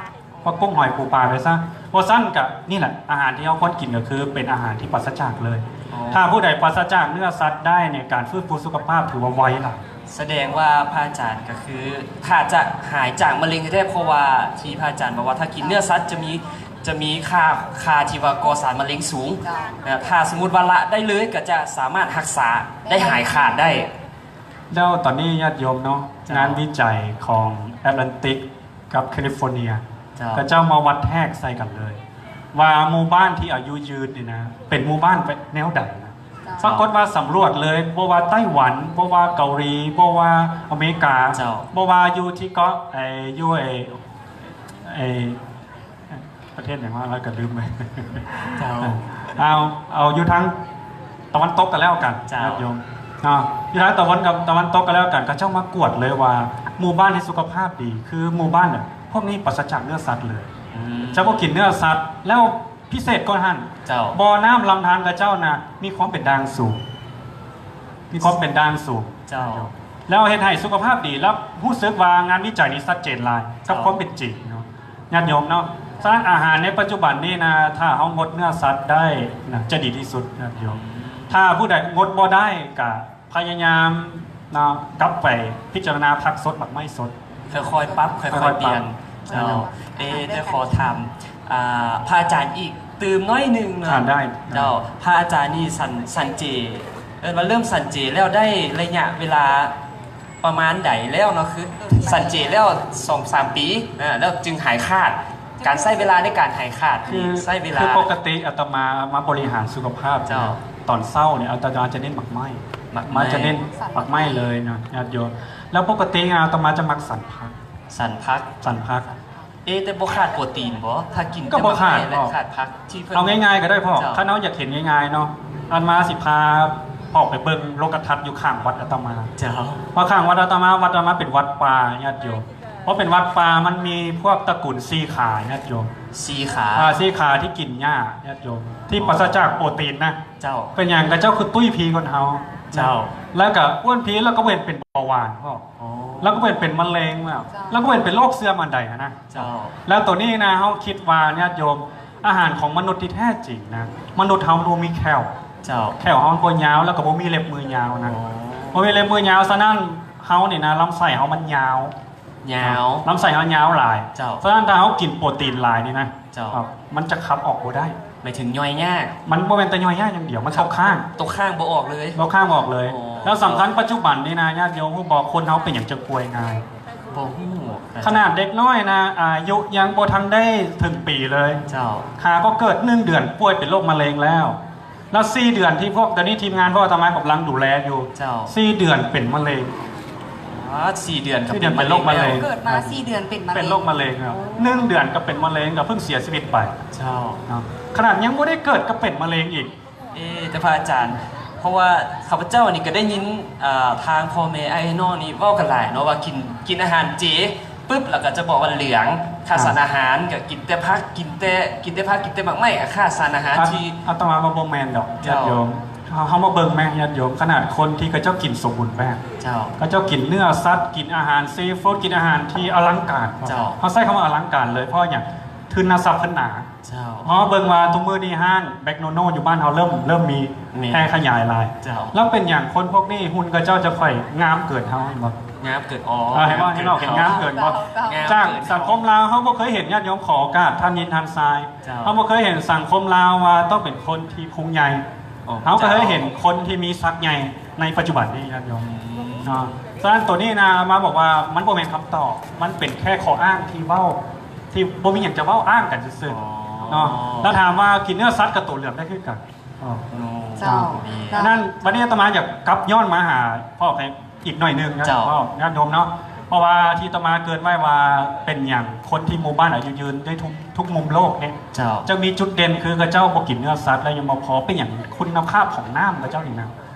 ພວກກຸ້ງຫອຍປູປາໄປຊະ. ບໍ່ຊັ້ນກະນີ້ແຫຼະ ອາຫານທີ່ເຮົາຄວນກິນກໍຄືເປັນອາຫານທີ່ປາສະຈາກເລີຍ. ອໍ ຖ້າຜູ້ໃດປາສະຈາກເນື້ອສັດໄດ້ນີ້ ການຟື້ນຟູສຸຂະພາບຖືວ່າໄວຫຼາຍ. ສະແດງວ່າພະອາຈານກໍຄື ຖ້າຈະຫາຍຈາກມະເລັງແທ້ໆ ເພາະວ່າທີ່ພະອາຈານບອກວ່າ ຖ້າກິນເນື້ອສັດຈະມີ ຈະມີຄ່າ ຄ່າທີ່ວ່າກໍ່ສານມະເລັງສູງ. ເຈົ້າ ແລະ ຖ້າສົມມຸດວ່າລະໄດ້ເລີຍ ກໍຈະສາມາດຮັກສາໄດ້ຫາຍຂາດໄດ້. ແລ້ວຕອນນີ້ຍາດໂຍມເນາະ, ເຈົ້າ ງານວິໄຈຂອງແອັດແລນຕິກ ກັບແຄລິຟໍເນຍ ເຈົ້າ ເຂົາເຈົ້າມາວັດແທກໃສ່ກັນເລີຍ ວ່າໝູ່ບ້ານທີ່ອາຍຸຢືນນີ້ນະ ເປັນໝູ່ບ້ານແນວໃດນະ. ເຈົ້າ ປາກົດວ່າສຳຫຼວດເລີຍ ບໍ່ວ່າໄຕ້ຫວັນ, ບໍ່ວ່າເກົາຫຼີ, ບໍ່ວ່າອາເມລິກາ, ເຈົ້າ ບໍ່ວ່າຢູ່ທີ່ເກາະ ໄອ້ ຢູ່ໄອ້ ໄອ້ ປະເທດຫຍັງວະ ລະກະລືມໄປ. ເຈົ້າ ເອົາ ເອົາຢູ່ທາງຕາເວັນຕົກກໍແລ້ວກັນ ເຈົ້າ ຍາດໂຍມເນາະ, ຢູ່ທາງຕາເວັນກັບຕາເວັນຕົກກໍແລ້ວກັນ, ເຂົາເຈົ້າມາກວດເລີຍວ່າໝູ່ບ້ານທີ່ສຸຂະພາບດີ ຄືໝູ່ບ້ານແບບພວກນີ້ປາສະຈາກເນື້ອສັດເລີຍ. ອືມ ເຈົ້າບໍ່ກິນເນື້ອສັດ. ແລ້ວພິເສດກວ່າຫັ້ນ ເຈົ້າ ບໍ່ນ້ຳລຳທານເຂົາເຈົ້ານະ ມີຄວາມເປັນດ່າງສູງ, ມີຄວາມເປັນດ່າງສູງ. ເຈົ້າ ແລ້ວເຮັດໃຫ້ສຸຂະພາບດີ ແລ້ວຮູ້ສຶກວ່າງານວິໄຈນີ້ຊັດເຈນຫຼາຍກັບ ເຈົ້າ ຄວາມເປັນຈິງເນາະ ຍາດໂຍມເນາະ. ສະນັ້ນອາຫານໃນປັດຈຸບັນນີ້ນະ ຖ້າເຮົາງົດເນື້ອສັດໄດ້ນະ ຈະດີທີ່ສຸດ ຍາດໂຍມ. ຖ້າຜູ້ໃດງົດບໍ່ໄດ້ກະພະຍາຍາມເນາະ ກັບໄປພິຈາລະນາຜັກສົດ ໝາກໄມ້ສົດ ຄ່ອຍໆປັບ ຄ່ອຍໆປ່ຽນ. ເຈົ້າ ເອ ແຕ່ຂໍຖາມ ອ່າ ພະອາຈານອີກຕື່ມໜ້ອຍໜຶ່ງເນາະ. ອ່າ ໄດ້ ເຈົ້າ ພະອາຈານນີ້ສັນ ສັນເຈ ເອີ້ນວ່າເລີ່ມສັນເຈແລ້ວໄດ້ໄລຍະເວລາປະມານໃດແລ້ວເນາະ? ຄືສັນເຈແລ້ວສອງສາມປີ ເອີ ແລ້ວຈຶ່ງຫາຍຂາດ. ການໃຊ້ເວລາໃນການຫາຍຂາດ ຄື ນີ້ໃຊ້ເວລາ ຄືປົກກະຕິອາດຕະມາມາບໍລິຫານສຸຂະພາບ ເຈົ້າ ຕອນເຊົ້ານີ້ອາດຕະມາຈະເນັ້ນໝາກໄມ້ ໝາກໄມ້ ຈະເນັ້ນໝາກໄມ້ເລີຍເນາະ ຍາດໂຍມ. ແລ້ວປົກກະຕິອາດຕະມາຈະມັກສັນຜັກ ສັນຜັກ ສັນຜັກ. ເອ ແຕ່ບໍ່ຂາດໂປຣຕີນບໍ່? ຖ້າກິນ ກໍບໍ່ຂາດ ແຕ່ໝາກໄມ້ ແລະ ຂາດຜັກທີ່ເພິ່ນ ເອົາງ່າຍໆກໍໄດ້ພໍ່. ເຈົ້າ ຄັນເຮົາຢາກເຫັນງ່າຍໆເນາະ ອາດຕະມາຊິພາອອກໄປເບິ່ງໂລກະທັດຢູ່ຂ້າງວັດອາດຕະມາ. ເຈົ້າ ເພາະຂ້າງວັດອາດຕະມາ ວັດອາດຕະມາເປັນວັດປ່າ ຍາດໂຍມ. ເພາະເປັນຫວັດປ່າ ມັນມີພວກຕະກູນສີ່ຂາ ຍາດໂຍມ ສີ່ຂາ ອ່າ ສີ່ຂາທີ່ກິນຫຍ້າ ຍາດໂຍມ ທີ່ປາສະຈາກໂປຣຕີນນະ ເຈົ້າ ເປັນຫຍັງຂະເຈົ້າຄືຕຸ້ຍພີກວ່າເຮົາ ເຈົ້າ ແລ້ວກໍອ້ວນພີ ແລ້ວກໍບໍ່ເຫັນເປັນເບົາຫວານ ອໍ ແລ້ວກໍບໍ່ເຫັນເປັນມະເຮັງ ແລ້ວ ເຈົ້າ ແລ້ວກໍບໍ່ເຫັນເປັນໂລກເສື່ອມອັນໃດຫັ້ນນະ ເຈົ້າ ແລ້ວໂຕນີ້ນະ ເຮົາຄິດວ່າ ຍາດໂຍມ ອາຫານຂອງມະນຸດທີ່ແທ້ຈິງນະ ມະນຸດເຮົາບໍ່ມີແຂ້ວ ເຈົ້າ ແຂ້ວເຮົາມັນບໍ່ຍາວ ແລ້ວກໍບໍ່ມີເລັບມືຍາວນະ ອໍ ບໍ່ມີເລັບມືຍາວ ສະນັ້ນເຮົານີ້ນະ ລຳໄສ້ເຮົາມັນຍາວ ຍາວ ລຳໄສ້ເຮົາຍາວຫຼາຍ ເຈົ້າ ສະນັ້ນຖ້າເຮົາກິນໂປຣຕີນຫຼາຍນີ້ນະ ເຈົ້າ ມັນຈະຂັບອອກບໍ່ໄດ້ ໝາຍເຖິງຍ່ອຍຍາກ ມັນບໍ່ແມ່ນແຕ່ຍ່ອຍຍາກຢ່າງດຽວ ມັນຕົກຄ້າງ ຕົກຄ້າງບໍ່ອອກເລີຍ ຕົກຄ້າງບໍ່ອອກເລີຍ ອໍ ແລ້ວສຳຄັນປັດຈຸບັນນີ້ນະ ຍາດໂຍມຮູ້ບໍ່ ຄົນເຮົາເປັນຫຍັງຈຶ່ງປ່ວຍງ່າຍ ບໍ່ຮູ້ ຂະໜາດເດັກນ້ອຍນະ ອາຍຸຍັງບໍ່ທັນໄດ້ເຖິງປີເລີຍ ເຈົ້າ ຫາກໍເກີດໜຶ່ງເດືອນປ່ວຍເປັນໂລກມະເຮັງແລ້ວ ແລ້ວສີ່ເດືອນທີ່ພວກ ດຽວນີ້ທີມງານພວກອາດຕະມາກຳລັງດູແລຢູ່ ເຈົ້າ ສີ່ເດືອນເປັນມະເຮັງ ອໍ ສີ່ເດືອນກໍ ສີ່ເດືອນເປັນໂລກມະເຮັງ ເກີດມາສີ່ເດືອນເປັນມະເຮັງ ເປັນໂລກມະເຮັງ ໂອ້ ໜຶ່ງເດືອນກໍເປັນມະເຮັງ ກໍເພິ່ງເສຍຊີວິດໄປ ເຈົ້າ ເນາະ ຂະໜາດຍັງບໍ່ໄດ້ເກີດກໍເປັນມະເຮັງອີກ ເອ ແຕ່ພະອາຈານ ເພາະວ່າຂ້າພະເຈົ້ານີ້ກໍໄດ້ຍິນ ເອີ ທາງພໍ່ແມ່ອ້າຍນ້ອງນີ້ເວົ້າກັນຫຼາຍເນາະ ວ່າກິນ ກິນອາຫານເຈປຶບ ແລ້ວກໍຈະບອກວ່າເຫຼືອງ ຂາດສານອາຫານ ກໍກິນແຕ່ຜັກ ກິນແຕ່ ກິນແຕ່ຜັກ ກິນແຕ່ໝາກໄມ້ ກໍຂາດສານອາຫານທີ່ ອາດຕະມາວ່າບໍ່ແມ່ນດອກ ເຈົ້າ ຍາດໂຍມ ເຮົາ ເຮົາມາເບິ່ງແມ້ ຍາດໂຍມ ຂະໜາດຄົນທີ່ເຂົາເຈົ້າກິນສົມບູນແບບ ເຈົ້າ ເຂົາເຈົ້າກິນເນື້ອສັດ ກິນອາຫານຊີຟູດ ກິນອາຫານທີ່ອະລັງການ ເຈົ້າ ເຮົາໃຊ້ຄຳວ່າອະລັງການເລີຍ ເພາະຫຍັງ? ທຶນນະຊັບເພິ່ນໜາ ເຈົ້າ ເຮົາເບິ່ງວ່າທຸກມື້ນີ້ຮ້ານແບັກໂນໂນຢູ່ບ້ານເຮົາເລີ່ມ ເລີ່ມມີ ແຜ່ຂະຫຍາຍຫຼາຍ ເຈົ້າ ແລ້ວເປັນຫຍັງຄົນພວກນີ້ຫຸ່ນຂະເຈົ້າຈະຄ່ອຍງາມເກີນເຮົາ ເຫັນບໍ່? ງາມເກີນ ອໍ ເຫັນບໍ່? ເຫັນງາມເກີນບໍ່? ຈາກສັງຄົມລາວເຮົາບໍ່ເຄີຍເຫັນ ຍາດໂຍມ ຂໍໂອກາດທ່ານຍິນທ່ານຊາຍ ເຈົ້າ ເຮົາບໍ່ເຄີຍເຫັນສັງຄົມລາວວ່າຕ້ອງເປັນຄົນທີ່ພຸງໃຫຍ່ ເຮົາກໍເຄີຍເຫັນຄົນທີ່ມີສັກໃຫຍ່ໃນປັດຈຸບັນນີ້ ຍາດໂຍມ ເນາະ ສະນັ້ນໂຕນີ້ນະ ອາດຕະມາບອກວ່າມັນບໍ່ແມ່ນຄຳຕອບ ມັນເປັນແຄ່ຂໍ້ອ້າງທີ່ເວົ້າ ທີ່ບໍ່ມີຫຍັງຈະເວົ້າອ້າງກັນຊື່ໆ ເນາະ ແລ້ວຖາມວ່າກິນເນື້ອສັດກັບໂຕເຫຼືອງໄດ້ຄືກັນ ເຈົ້າ ອັນນັ້ນ ບັດນີ້ອາດຕະມາຢາກກັບຍ້ອນມາຫາພໍ່ແພກອີກໜ້ອຍໜຶ່ງນະ ເຈົ້າ ຍາດໂຍມເນາະ ເພາະວ່າທີ່ອາດຕະມາເກີ່ນໄວ້ວ່າເປັນຫຍັງຄົນທີ່ໝູ່ບ້ານອາຍຸຍືນໃນທຸກ ທຸກມຸມໂລກນີ້ ເຈົ້າ ຈະມີຈຸດເດັ່ນຄືຂະເຈົ້າບໍ່ກິນເນື້ອສັດ ແລະຍັງບໍ່ພໍ ເປັນຫຍັງຄຸນນະພາບຂອງນ້ຳຂະເຈົ້ານີ້ນະ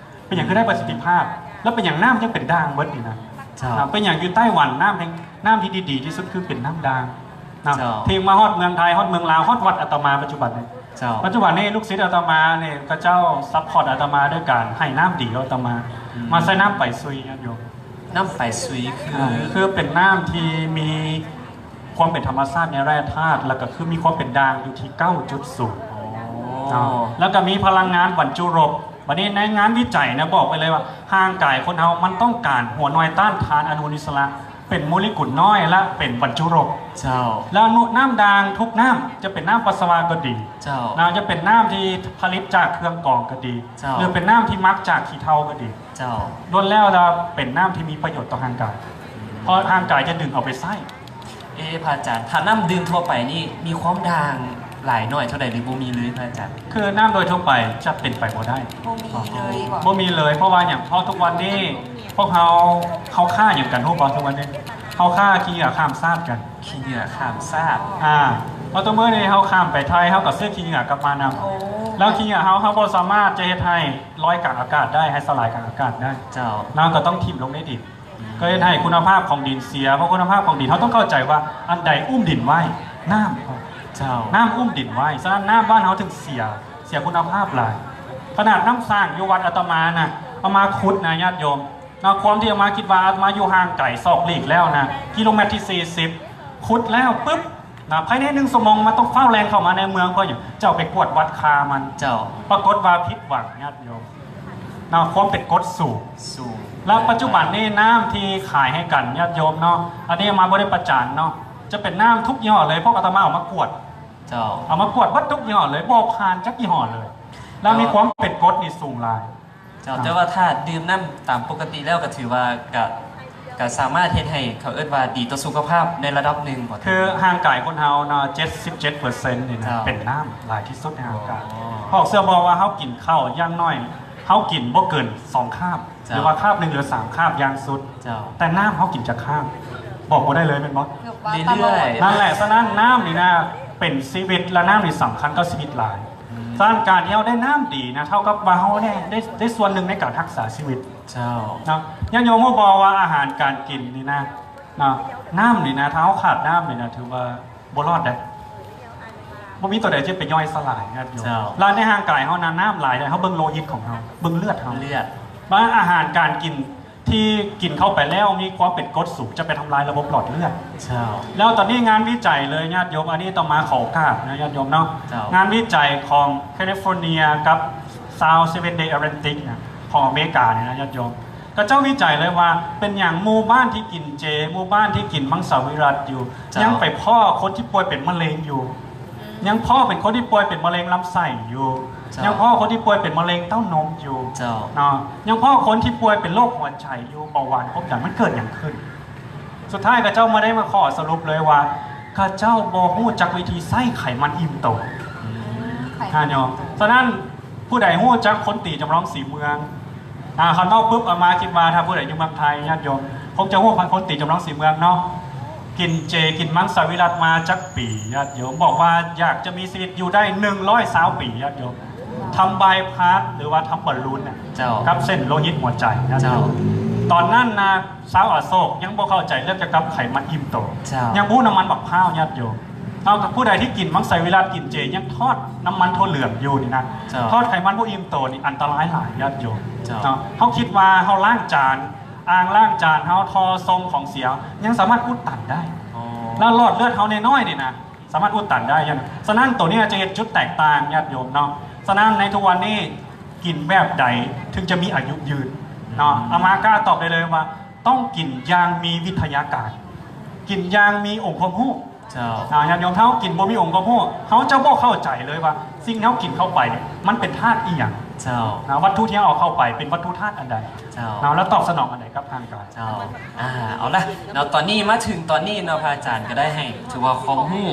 ເປັນຫຍັງຄືໄດ້ປະສິດທິພາບ ແລ້ວເປັນຫຍັງນ້ຳຍັງເປັນດ່າງເບິດນີ້ນະ ເຈົ້າ ເປັນຫຍັງຢູ່ໄຕ້ຫວັນນ້ຳແຮງ ນ້ຳທີ່ດີໆທີ່ສຸດຄືເປັນນ້ຳດ່າງ ເນາະ ເຈົ້າ ທີ່ມາຮອດເມືອງໄທ ຮອດເມືອງລາວ ຮອດວັດອາດຕະມາປັດຈຸບັນນີ້ ເຈົ້າ ປັດຈຸບັນນີ້ລູກສິດອາດຕະມານີ້ ເຂົາເຈົ້າຊັບພອດອາດຕະມາດ້ວຍການໃຫ້ນ້ຳດີອາດຕະມາ ອືມ ມາໃສ່ນ້ຳໄປຊຸຍ ຍາດໂຍມ ນ້ຳໄປຊຸຍຄື ອ່າ ຄືເປັນນ້ຳທີ່ມີຄວາມເປັນທຳມະຊາດໃນແຮ່ທາດ ແລ້ວກໍຄືມີຄວາມເປັນດ່າງຢູ່ທີ່ເກົ້າຈຸດສູນ ອໍ ເນາະ ແລ້ວກໍມີພະລັງງານບັນຈຸລົບ ບັດນີ້ໃນງານວິໄຈນະ ບອກໄປເລີຍວ່າ ຮ່າງກາຍຄົນເຮົາມັນຕ້ອງການຫົວໜ່ວຍຕ້ານທານອະນຸອິດສະລະ ເປັນໂມເລກຸນນ້ອຍ ແລະ ເປັນບັນຈຸລົບ ເຈົ້າ ແລ້ວນ້ຳດ່າງທຸກນ້ຳ ຈະເປັນນ້ຳປັດສະວະກໍດີ ເຈົ້າ ນະ ຈະເປັນນ້ຳທີ່ຜະລິດຈາກເຄື່ອງກອງກໍດີ ເຈົ້າ ຫຼືເປັນນ້ຳທີ່ໝັກຈາກຂີ້ເຖົ້າກໍດີ ເຈົ້າ ລ້ວນແລ້ວແລ້ວເປັນນ້ຳທີ່ມີປະໂຫຍດຕໍ່ຮ່າງກາຍ ເພາະຮ່າງກາຍຈະດຶງເອົາໄປໃຊ້ ເອ ພະອາຈານ ຖ້ານ້ຳດື່ມທົ່ວໄປນີ້ມີຄວາມດ່າງຫຼາຍໜ້ອຍເທົ່າໃດ ຫຼືບໍ່ມີເລີຍພະອາຈານ? ຄືນ້ຳໂດຍທົ່ວໄປຈະເປັນໄປບໍ່ໄດ້ ບໍ່ມີເລີຍ ບໍ່ມີເລີຍ ເພາະວ່າຫຍັງ? ເພາະທຸກວັນນີ້ພວກເຮົາ ເຮົາຂ້າຫຍັງກັນຮູ້ບໍ່? ທຸກວັນນີ້ເຮົາຂ້າຂີ້ເຫຍື້ອຂ້າມຊາດກັນ ຂີ້ເຫຍື້ອຂ້າມຊາດ ອາ ເພາະທຸກມື້ນີ້ເຮົາຂ້າມໄປໄທ ເຮົາກໍຊື້ຂີ້ເຫຍື້ອກັບມານຳ ແລ້ວຂີ້ເຫຍື້ອເຮົາ ເຮົາບໍ່ສາມາດຈະເຮັດໃຫ້ລອຍກາງອາກາດໄດ້ ໃຫ້ສະຫຼາຍກາງອາກາດໄດ້ ເຈົ້າ ເຮົາກໍຕ້ອງຖິ້ມລົງໃນດິນ ກໍເຮັດໃຫ້ຄຸນນະພາບຂອງດິນເສຍ ເພາະຄຸນນະພາບຂອງດິນ ເຮົາຕ້ອງເຂົ້າໃຈວ່າອັນໃດອຸ້ມດິນໄວ້? ນ້ຳ ເຈົ້າ ນ້ຳອຸ້ມດິນໄວ້ ສະນັ້ນນ້ຳບ້ານເຮົາຈຶ່ງເສຍ ເສຍຄຸນນະພາບຫຼາຍ ຂະໜາດນ້ຳສ້າງຢູ່ວັດອາດຕະມານະ ເອົາມາຂຸດນະ ຍາດໂຍມ ນະ ຄວາມທີ່ອາດຕະມາຄິດວ່າອາດຕະມາຢູ່ຫ່າງໄກສອກຫຼີກແລ້ວນະ ກິໂລແມັດທີສີ່ສິບ ຂຸດແລ້ວປຶບນະ ພາຍໃນໜຶ່ງຊົ່ວໂມງ ມັນຕ້ອງຟ້າວແລ່ນເຂົ້າມາໃນເມືອງ ເພື່ອຫຍັງ? ເຈົ້າໄປກວດວັດຄ່າມັນ ເຈົ້າ ປາກົດວ່າຜິດຫວັງ ຍາດໂຍມ ນະ ຄວາມເປັນກົດສູງ ສູງ ແລ້ວປັດຈຸບັນນີ້ນ້ຳທີ່ຂາຍໃຫ້ກັນ ຍາດໂຍມເນາະ ອັນນີ້ອາດຕະມາບໍ່ໄດ້ປະຈານເນາະ ຈະເປັນນ້ຳທຸກຍີ່ຫໍ້ເລີຍ ພວກອາດຕະມາເອົາມາກວດ ເຈົ້າ ເອົາມາກວດເບິດທຸກຍີ່ຫໍ້ເລີຍ ບໍ່ຜ່ານຈັກຍີ່ຫໍ້ເລີຍ ແລ້ວມີຄວາມເປັນກົດນີ້ສູງຫຼາຍ ເຈົ້າ ແຕ່ວ່າຖ້າດື່ມນ້ຳຕາມປົກກະຕິແລ້ວກໍຖືວ່າ ກໍ ກໍສາມາດເຮັດໃຫ້ ເຂົາເອີ້ນວ່າດີຕໍ່ສຸຂະພາບໃນລະດັບໜຶ່ງບໍ່? ຄືຮ່າງກາຍຄົນເຮົາເນາະ ເຈັດສິບເຈັດເປີເຊັນນີ້ນະ ເປັນນ້ຳຫຼາຍທີ່ສຸດໃນຮ່າງກາຍ ເພາະເຊື່ອບໍ່ວ່າເຮົາກິນເຂົ້າຢ່າງໜ້ອຍ ເຮົາກິນບໍ່ເກີນສອງຄາບ ເຈົ້າ ຫຼືວ່າຄາບໜຶ່ງ ຫຼືສາມຄາບຢ່າງສຸດ ເຈົ້າ ແຕ່ນ້ຳເຮົາກິນຈັກຄາບ? ບອກບໍ່ໄດ້ເລີຍແມ່ນບໍ່? ເກືອບວ່າຕະຫຼອດ ນັ້ນແຫຼະ ສະນັ້ນນ້ຳນີ້ນະເປັນຊີວິດ ແລະ ນ້ຳນີ້ສຳຄັນກັບຊີວິດຫຼາຍ ສະນັ້ນການທີ່ເຮົາໄດ້ນ້ຳດີນະ ເທົ່າກັບວ່າເຮົາໄດ້ ໄດ້ ໄດ້ສ່ວນໜຶ່ງໃນການຮັກສາຊີວິດ ເຈົ້າ ເນາະ ຍາດໂຍມຮູ້ບໍ່ວ່າອາຫານການກິນນີ້ນະ ນະ ນ້ຳນີ້ນະ ຖ້າເຮົາຂາດນ້ຳນີ້ນະ ຖືວ່າບໍ່ລອດເດ້. ບໍ່ມີຕົວໃດຈະໄປຍ່ອຍສະຫຼາຍນະໂຍມ. ເຈົ້າ. ແລ້ວໃນຮ່າງກາຍເຮົານະ ນ້ຳຫຼາຍໃດ ເຮົາເບິ່ງໂລຫິດຂອງເຮົາ ເບິ່ງເລືອດເຮົາ ເລືອດ ວ່າອາຫານການກິນທີ່ກິນເຂົ້າໄປແລ້ວມີຄວາມເປັນກົດສູງ ຈະໄປທຳລາຍລະບົບຫຼອດເລືອດ. ເຈົ້າ. ແລ້ວຕອນນີ້ງານວິໄຈເລີຍຍາດໂຍມ ອັນນີ້ອາດຕະມາຂໍໂອກາດນະຍາດໂຍມເນາະ. ເຈົ້າ. ງານວິໄຈຂອງ California ກັບຊາວ Seventh Day Adventist ນະ ຂອງອາເມລິການີ້ນະຍາດໂຍມ ເຂົາເຈົ້າວິໄຈເລີຍວ່າ ເປັນຫຍັງໝູ່ບ້ານທີ່ກິນເຈ ໝູ່ບ້ານທີ່ກິນມັງສະວິລັດຢູ່ ເຈົ້າ ຍັງໄປພໍ້ຄົນທີ່ປ່ວຍເປັນມະເຮັງຢູ່ ອືມ ຍັງພໍ້ເປັນຄົນທີ່ປ່ວຍເປັນມະເຮັງລຳໄສ້ຢູ່ ເຈົ້າ ຍັງພໍ້ຄົນທີ່ປ່ວຍເປັນມະເຮັງເຕົ້ານົມຢູ່ ເຈົ້າ ເນາະ ຍັງພໍ້ຄົນທີ່ປ່ວຍເປັນໂລກຫົວໃຈຢູ່ ເບົາຫວານ ຄວາມດັນ ມັນເກີດຫຍັງຂຶ້ນ? ສຸດທ້າຍເຂົາເຈົ້າມາໄດ້ມາຂໍສະຫຼຸບເລີຍວ່າ ເຂົາເຈົ້າບໍ່ຮູ້ຈັກວິທີໃຊ້ໄຂມັນອີ່ມໂຕ. ອືມ ອາໂຍມ ສະນັ້ນ ຜູ້ໃດຮູ້ຈັກພົນຕີຈຳລອງສີເມືອງ? ອາ ຄັນເວົ້າປຶບ ອາດຕະມາຄິດວ່າ ຖ້າຜູ້ໃດຢູ່ເມືອງໄທ ຍາດໂຍມ ຄົງຈະຮູ້ ພົນຕີຈຳລອງສີເມືອງເນາະ ກິນເຈ ກິນມັງສະວິລັດມາຈັກປີ ຍາດໂຍມ? ບອກວ່າຢາກຈະມີຊີວິດຢູ່ໄດ້ໜຶ່ງຮ້ອຍຊາວປີ ຍາດໂຍມ. ທຳບາຍພາສ ຫຼືວ່າທຳບອນລູນນະ ເຈົ້າ ກັບເສັ້ນໂລຫິດຫົວໃຈ ຍາດໂຍມ. ເຈົ້າ. ຕອນນັ້ນນະ ຊາວອະໂສກຍັງບໍ່ເຂົ້າໃຈເລື່ອງກ່ຽວກັບໄຂມັນອີ່ມໂຕ ເຈົ້າ ຍັງບໍ່ຮູ້ນ້ຳມັນບັກພ້າວ ຍາດໂຍມ. ເອົາ ກັບຜູ້ໃດທີ່ກິນມັງສະວິລັດ ກິນເຈ ຍັງທອດນ້ຳມັນຖົ່ວເຫຼືອງຢູ່ນີ້ນະ ເຈົ້າ ທອດໄຂມັນບໍ່ອີ່ມໂຕນີ້ອັນຕະລາຍຫຼາຍ ຍາດໂຍມ ເຈົ້າ ເນາະ. ເຮົາຄິດວ່າເຮົາລ້າງຈານ ອ່າງລ້າງຈານເຮົາ ທໍ່ຊົງຂອງເສຍ ຍັງສາມາດອຸດຕັນໄດ້. ອໍ ແລ້ວຫຼອດເລືອດເຮົານ້ອຍໆນີ້ນະ ສາມາດອຸດຕັນໄດ້. ສະນັ້ນ ໂຕນີ້ຈະເຮັດຈຸດແຕກຕ່າງ ຍາດໂຍມເນາະ. ສະນັ້ນ ໃນທຸກວັນນີ້ ກິນແບບໃດເຖິງຈະມີອາຍຸຍືນເນາະ? ອືມ ອາມາກ້າຕອບໄດ້ເລີຍວ່າ ຕ້ອງກິນຢ່າງມີວິທະຍາການ ກິນຢ່າງມີອົງຄວາມຮູ້. ເຈົ້າ. ອາ ຍາດໂຍມ ຖ້າເຮົາກິນບໍ່ມີອົງຄວາມຮູ້ ເຮົາຈະບໍ່ເຂົ້າໃຈເລີຍວ່າ ສິ່ງທີ່ເຮົາກິນເຂົ້າໄປນີ້ ມັນເປັນທາດອີ່ຫຍັງ. ເຈົ້າ. ນະ ວັດຖຸທີ່ເຮົາເອົາເຂົ້າໄປ ເປັນວັດຖຸທາດອັນໃດ? ເຈົ້າ. ນະ ແລ້ວຕອບສະໜອງອັນໃດກັບຮ່າງກາຍ? ເຈົ້າ. ອາ ເອົາລະເນາະ ຕອນນີ້ມາເຖິງຕອນນີ້ເນາະ ພະອາຈານກໍໄດ້ໃຫ້ ຖືວ່າຄວາມຮູ້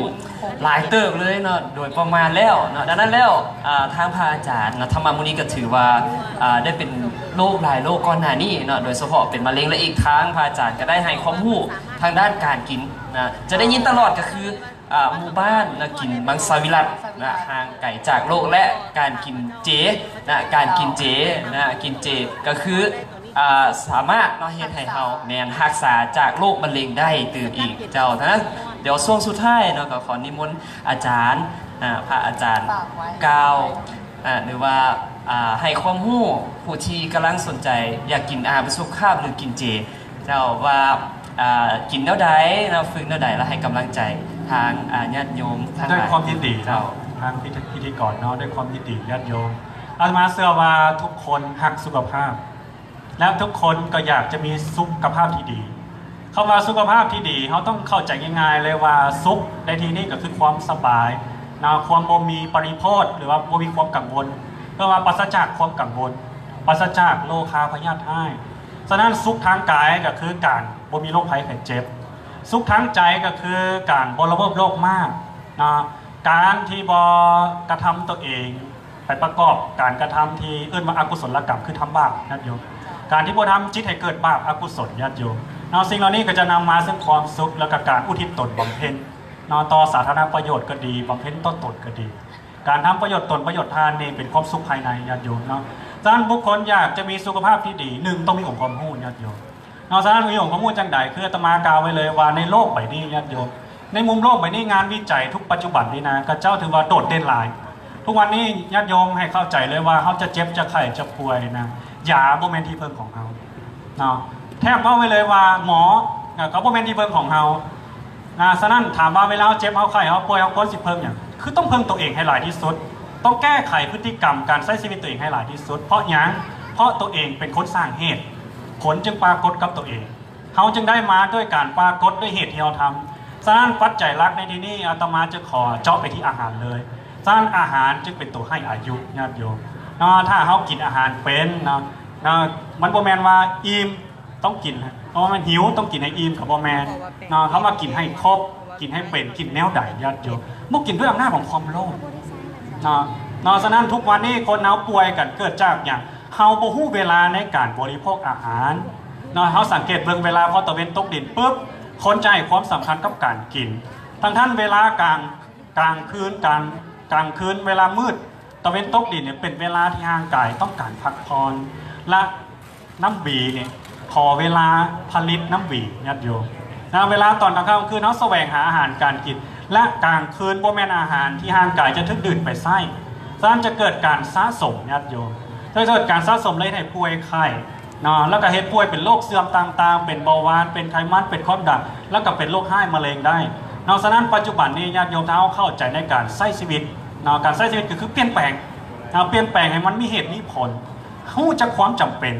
ຫຼາຍເຕີບເລີຍເນາະ ໂດຍປະມານແລ້ວເນາະ. ດັ່ງນັ້ນແລ້ວ ອາ ທາງພະອາຈານເນາະ ທຳມະມື້ນີ້ກໍຖືວ່າ ໄດ້ເປັນໂລກຫຼາຍໂລກກ່ອນໜ້ານີ້ເນາະ ໂດຍສະເພາະເປັນມະເຮັງ ແລະ ອີກທັງພະອາຈານກໍໄດ້ໃຫ້ຄວາມຮູ້ທາງດ້ານການກິນນະ ຈະໄດ້ຍິນຕະຫຼອດກໍຄື ອາ ໝູ່ບ້ານນະ ກິນມັງສະວິລັດນະ ຫ່າງໄກຈາກໂລກ ແລະ ການກິນເຈນະ ການກິນເຈນະ ກິນເຈກໍຄື ອາ ສາມາດເນາະ ເຮັດໃຫ້ເຮົາ ແມ່ນ ຮັກສາຈາກໂລກມະເຮັງໄດ້ຕື່ມອີກ. ເຈົ້າ. ສະນັ້ນ ດຽວຊ່ວງສຸດທ້າຍເນາະ ກໍຂໍນິມົນອາຈານ ອາ ພະອາຈານ ຝາກໄວ້ ກ່າວ ອາ ຫຼືວ່າ ອາ ໃຫ້ຄວາມຮູ້ຜູ້ທີ່ກຳລັງສົນໃຈຢາກກິນອາຫານເພື່ອສຸຂະພາບ ຫຼື ກິນເຈ ເຈົ້າ ວ່າ ອາ ກິນແນວໃດເນາະ ຝຶກແນວໃດ ແລ້ວໃຫ້ກຳລັງໃຈທາງ ອາ ຍາດໂຍມທັງຫຼາຍ. ດ້ວຍຄວາມຍິນດີ ເຈົ້າ. ທາງພິທີ ພິທີກອນເນາະ ດ້ວຍຄວາມຍິນດີຍາດໂຍມ. ອາດຕະມາເຊື່ອວ່າທຸກຄົນຮັກສຸຂະພາບ ແລະ ທຸກຄົນກໍຢາກຈະມີສຸຂະພາບທີ່ດີ. ຄຳວ່າສຸຂະພາບທີ່ດີ ເຮົາຕ້ອງເຂົ້າໃຈງ່າຍໆເລີຍວ່າ ສຸກໃນທີ່ນີ້ກໍຄືຄວາມສະບາຍເນາະ ຄວາມບໍ່ມີປະລິໂພດ ຫຼືວ່າບໍ່ມີຄວາມກັງວົນ ເອີ້ນວ່າປາສະຈາກຄວາມກັງວົນ ປາສະຈາກໂລຄາພະຍາດຮ້າຍ. ສະນັ້ນ ສຸກທາງກາຍກໍຄືການບໍ່ມີໂລກໄພໄຂ້ເຈັບ, ສຸກທາງໃຈກໍຄືການບໍ່ລະເມີດໂລກມາກເນາະ ການທີ່ບໍ່ກະທຳຕົວເອງ ໄປປະກອບການກະທຳທີ່ເອີ້ນວ່າອະກຸສົນລະກຳ ຄືທຳບາບ ຍາດໂຍມ. ການທີ່ບໍ່ທຳຈິດໃຫ້ເກີດບາບອະກຸສົນ ຍາດໂຍມເນາະ. ສິ່ງເຫຼົ່ານີ້ກໍຈະນຳມາເຊິ່ງຄວາມສຸກ ແລະ ກະການອຸທິດຕົນບຳເພັນເນາະ ຕໍ່ສາທາລະນະປະໂຫຍດກໍດີ ບຳເພັນຕໍ່ຕົນກໍດີ. ການທຳປະໂຫຍດຕົນປະໂຫຍດທ່ານນີ້ເປັນຄວາມສຸກພາຍໃນ ຍາດໂຍມເນາະ. ສະນັ້ນ ບຸກຄົນຢາກຈະມີສຸຂະພາບທີ່ດີ ໜຶ່ງ ຕ້ອງມີອົງຄວາມຮູ້ ຍາດໂຍມ. ເນາະ ສະນັ້ນ ມີອົງຄວາມຮູ້ຈັ່ງໃດ? ຄືອາດຕະມາກ່າວໄວ້ເລີຍວ່າ ໃນໂລກໃບນີ້ ຍາດໂຍມ ໃນມຸມໂລກໃບນີ້ ງານວິໄຈທຸກປັດຈຸບັນນີ້ນະ ເຂົາເຈົ້າຖືວ່າໂດດເດັ່ນຫຼາຍ. ທຸກວັນນີ້ ຍາດໂຍມໃຫ້ເຂົ້າໃຈເລີຍວ່າ ເຮົາຈະເຈັບ ຈະໄຂ້ ຈະປ່ວຍນະ ຢາບໍ່ແມ່ນທີ່ເພິ່ງຂອງເຮົາເນາະ. ແທບເວົ້າໄວ້ເລີຍວ່າ ໝໍ ເອີ ກໍບໍ່ແມ່ນທີ່ເພິ່ງຂອງເຮົານະ. ສະນັ້ນ ຖາມວ່າເວລາເຮົາເຈັບ ເຮົາໄຂ້ ເຮົາປ່ວຍ ເຮົາຄວນຊິເພິ່ງຫຍັງ? ຄືຕ້ອງເພິ່ງຕົວເອງໃຫ້ຫຼາຍທີ່ສຸດ, ຕ້ອງແກ້ໄຂພຶດຕິກຳການໃຊ້ຊີວິດຕົວເອງໃຫ້ຫຼາຍທີ່ສຸດ. ເພາະຫຍັງ? ເພາະຕົວເອງເປັນຄົນສ້າງເຫດ, ຜົນຈຶ່ງປາກົດກັບຕົວເອງ. ເຮົາຈຶ່ງໄດ້ມາດ້ວຍການປາກົດດ້ວຍເຫດທີ່ເຮົາທຳ. ສະນັ້ນ ປັດໄຈຫຼັກໃນທີ່ນີ້ ອາດຕະມາຈະຂໍເຈາະໄປທີ່ອາຫານເລີຍ. ສະນັ້ນ ອາຫານຈຶ່ງເປັນຕົວໃຫ້ອາຍຸ ຍາດໂຍມເນາະ. ຖ້າເຮົາກິນອາຫານເປັນເນາະ ເນາະ ມັນບໍ່ແມ່ນວ່າອີ່ມຕ້ອງກິນ ເພາະວ່າມັນຫິວຕ້ອງກິນໃຫ້ອີ່ມ ກໍບໍ່ແມ່ນເນາະ. ເຮົາມາກິນໃຫ້ຄົບ ກິນໃຫ້ເປັນ ກິນແນວໃດ ຍາດໂຍມ? ບໍ່ກິນດ້ວຍອຳນາດຂອງຄວາມໂລບເນາະ ເນາະ. ສະນັ້ນ ທຸກວັນນີ້ຄົນເຮົາປ່ວຍກັນເກີດຈາກຫຍັງ? ເຮົາບໍ່ຮູ້ເວລາໃນການບໍລິໂພກອາຫານເນາະ. ເຮົາສັງເກດເບິ່ງເວລາພໍຕາເວັນຕົກດິນປຶບ ຄົນຈະໃຫ້ຄວາມສຳຄັນກັບການກິນ. ທັງໆ ເວລາກາງ ກາງຄືນ ກາງ ກາງຄືນ ເວລາມືດ ຕາເວັນຕົກດິນນີ້ ເປັນເວລາທີ່ຮ່າງກາຍຕ້ອງການພັກຜ່ອນ ແລະ ນ້ຳຫວີນີ້ ຂໍເວລາຜະລິດນ້ຳຫວີ ຍາດໂຍມ. ນະ ເວລາຕອນກາງຄ່ຳກາງຄືນ ເຮົາສະແຫວງຫາອາຫານການກິນ ແລະ ກາງຄືນບໍ່ແມ່ນອາຫານທີ່ຮ່າງກາຍຈະຖືກດື່ມໄປໃຊ້, ສະນັ້ນຈະເກີດການສະສົມ ຍາດໂຍມ ຈະເກີດການສະສົມ ແລະ ເຮັດໃຫ້ປ່ວຍໄຂ້ເນາະ, ແລ້ວກໍເຮັດປ່ວຍເປັນໂລກເສື່ອມຕ່າງໆ ເປັນເບົາຫວານ ເປັນໄຂມັນ ເປັນຄວາມດັນ ແລ້ວກໍເປັນໂລກຮ້າຍມະເຮັງໄດ້ເນາະ. ສະນັ້ນປັດຈຸບັນນີ້ ຍາດໂຍມ ຖ້າເຮົາເຂົ້າໃຈໃນການໃຊ້ຊີວິດເນາະ, ການໃຊ້ຊີວິດກໍຄືປ່ຽນແປງເນາະ, ປ່ຽນແປງໃຫ້ມັນມີເຫດມີຜົນ, ຮູ້ຈັກຄວາມຈຳເປັນ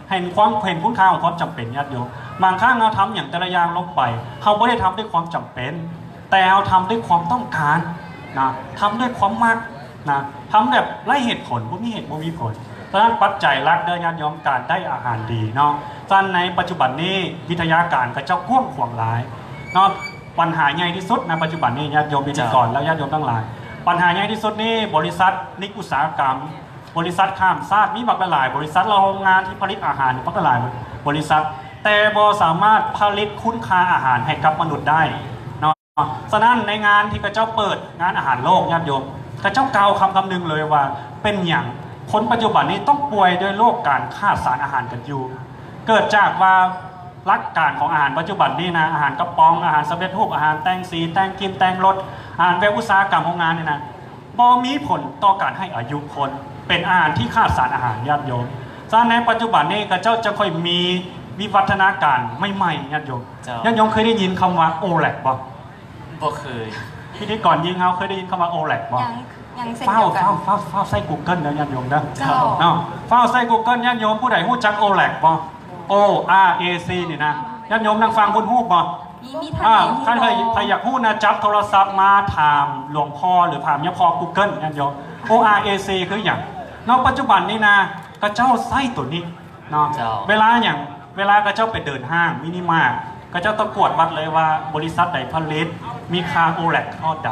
ເຫັນຄວາມ ເຫັນຄຸນຄ່າຂອງຄວາມຈຳເປັນ ຍາດໂຍມ. ບາງຄັ້ງເຮົາທຳຫຍັງແຕ່ລະຢ່າງລົງໄປ ເຮົາບໍ່ໄດ້ທຳດ້ວຍຄວາມຈຳເປັນ, ແຕ່ເຮົາທຳດ້ວຍຄວາມຕ້ອງການນະ, ທຳດ້ວຍຄວາມມັກນະ, ທຳແບບໄຮ້ເຫດຜົນ ບໍ່ມີເຫດບໍ່ມີຜົນ. ສະນັ້ນປັດໄຈຫຼັກເດີ ຍາດໂຍມ ການໄດ້ອາຫານດີເນາະ. ສະນັ້ນໃນປັດຈຸບັນນີ້ ວິທະຍາການເຂົາເຈົ້າກວ້າງຂວາງຫຼາຍເນາະ. ບັນຫາໃຫຍ່ທີ່ສຸດໃນປັດຈຸບັນນີ້ ຍາດໂຍມພິທີກອນ ເຈົ້າ ແລະ ຍາດໂຍມທັງຫຼາຍ, ບັນຫາໃຫຍ່ທີ່ສຸດນີ້ ບໍລິສັດນິກອຸດສາຫະກຳ ບໍລິສັດຂ້າມຊາດມີບັກຫຼາຍໆ ບໍລິສັດ ແລະ ໂຮງງານທີ່ຜະລິດອາຫານບັກຫຼາຍໆ ບໍລິສັດ ແຕ່ບໍ່ສາມາດຜະລິດຄຸນຄ່າອາຫານໃຫ້ກັບມະນຸດໄດ້ເນາະ. ສະນັ້ນໃນງານທີ່ເຂົາເຈົ້າເປີດງານອາຫານໂລກ ຍາດໂຍມ ເຂົາເຈົ້າກ່າວຄຳຄຳໜຶ່ງເລີຍວ່າ ເປັນຫຍັງຄົນປັດຈຸບັນນີ້ຕ້ອງປ່ວຍດ້ວຍໂລກການຂາດສານອາຫານກັນຢູ່? ເກີດຈາກວ່າຫຼັກການຂອງອາຫານປັດຈຸບັນນີ້ນະ ອາຫານກະປ໋ອງ ອາຫານສຳເລັດຮູບ ອາຫານແຕ່ງສີ ແຕ່ງກິ່ນ ແຕ່ງລົດ ອາຫານແບບອຸດສາຫະກຳໂຮງງານນີ້ນະ ບໍ່ມີຜົນຕໍ່ການໃຫ້ອາຍຸຄົນ, ເປັນອາຫານທີ່ຂາດສານອາຫານ ຍາດໂຍມ. ສະນັ້ນໃນປັດຈຸບັນນີ້ ເຂົາເຈົ້າຈະຄ່ອຍມີວິວັດທະນາການໃໝ່ໆ ຍາດໂຍມ. ເຈົ້າ. ຍາດໂຍມເຄີຍໄດ້ຍິນຄຳວ່າ ໂອແລັກ ບໍ່? ບໍ່ເຄີຍ. ພິທີກອນຍິງເຮົາເຄີຍໄດ້ຍິນຄຳວ່າ ໂອແລັກ ບໍ່? ຍັງ ຍັງເຊັ່ນດຽວກັນ. ຟ້າວ ຟ້າວ ຟ້າວໃສ່ Google ເດີ ຍາດໂຍມເດີ. ເຈົ້າ. ເນາະ ຟ້າວໃສ່ Google ຍາດໂຍມ ຜູ້ໃດຮູ້ຈັກ ໂອແລັກ ບໍ່? ໂອ ອາ ເອ ຊີ ນີ້ນະ ຍາດໂຍມນັ່ງຟັງພຸ້ນຮູ້ບໍ່? ມີ ມີທ່ານໃດຮູ້ບໍ່? ຄັນໃຜ ໃຜຢາກຮູ້ນະ ຈັບໂທລະສັບມາຖາມຫຼວງພໍ່ ຫຼື ຖາມຍາພໍ່ Google ຍາດໂຍມ. ໂອ ອາ ເອ ຊີ ຄືຫຍັງເນາະ? ປັດຈຸບັນນີ້ນະ ເຂົາເຈົ້າໃຊ້ໂຕນີ້ເນາະ. ເຈົ້າ. ເວລາຫຍັງ? ເວລາເຂົາເຈົ້າໄປເດີນຫ້າງມິນິມາດ ເຂົາເຈົ້າຕ້ອງກວດວັດເລີຍວ່າ ບໍລິສັດໃດຜະລິດ ມີຄ່າໂອແລັກເທົ່າໃດ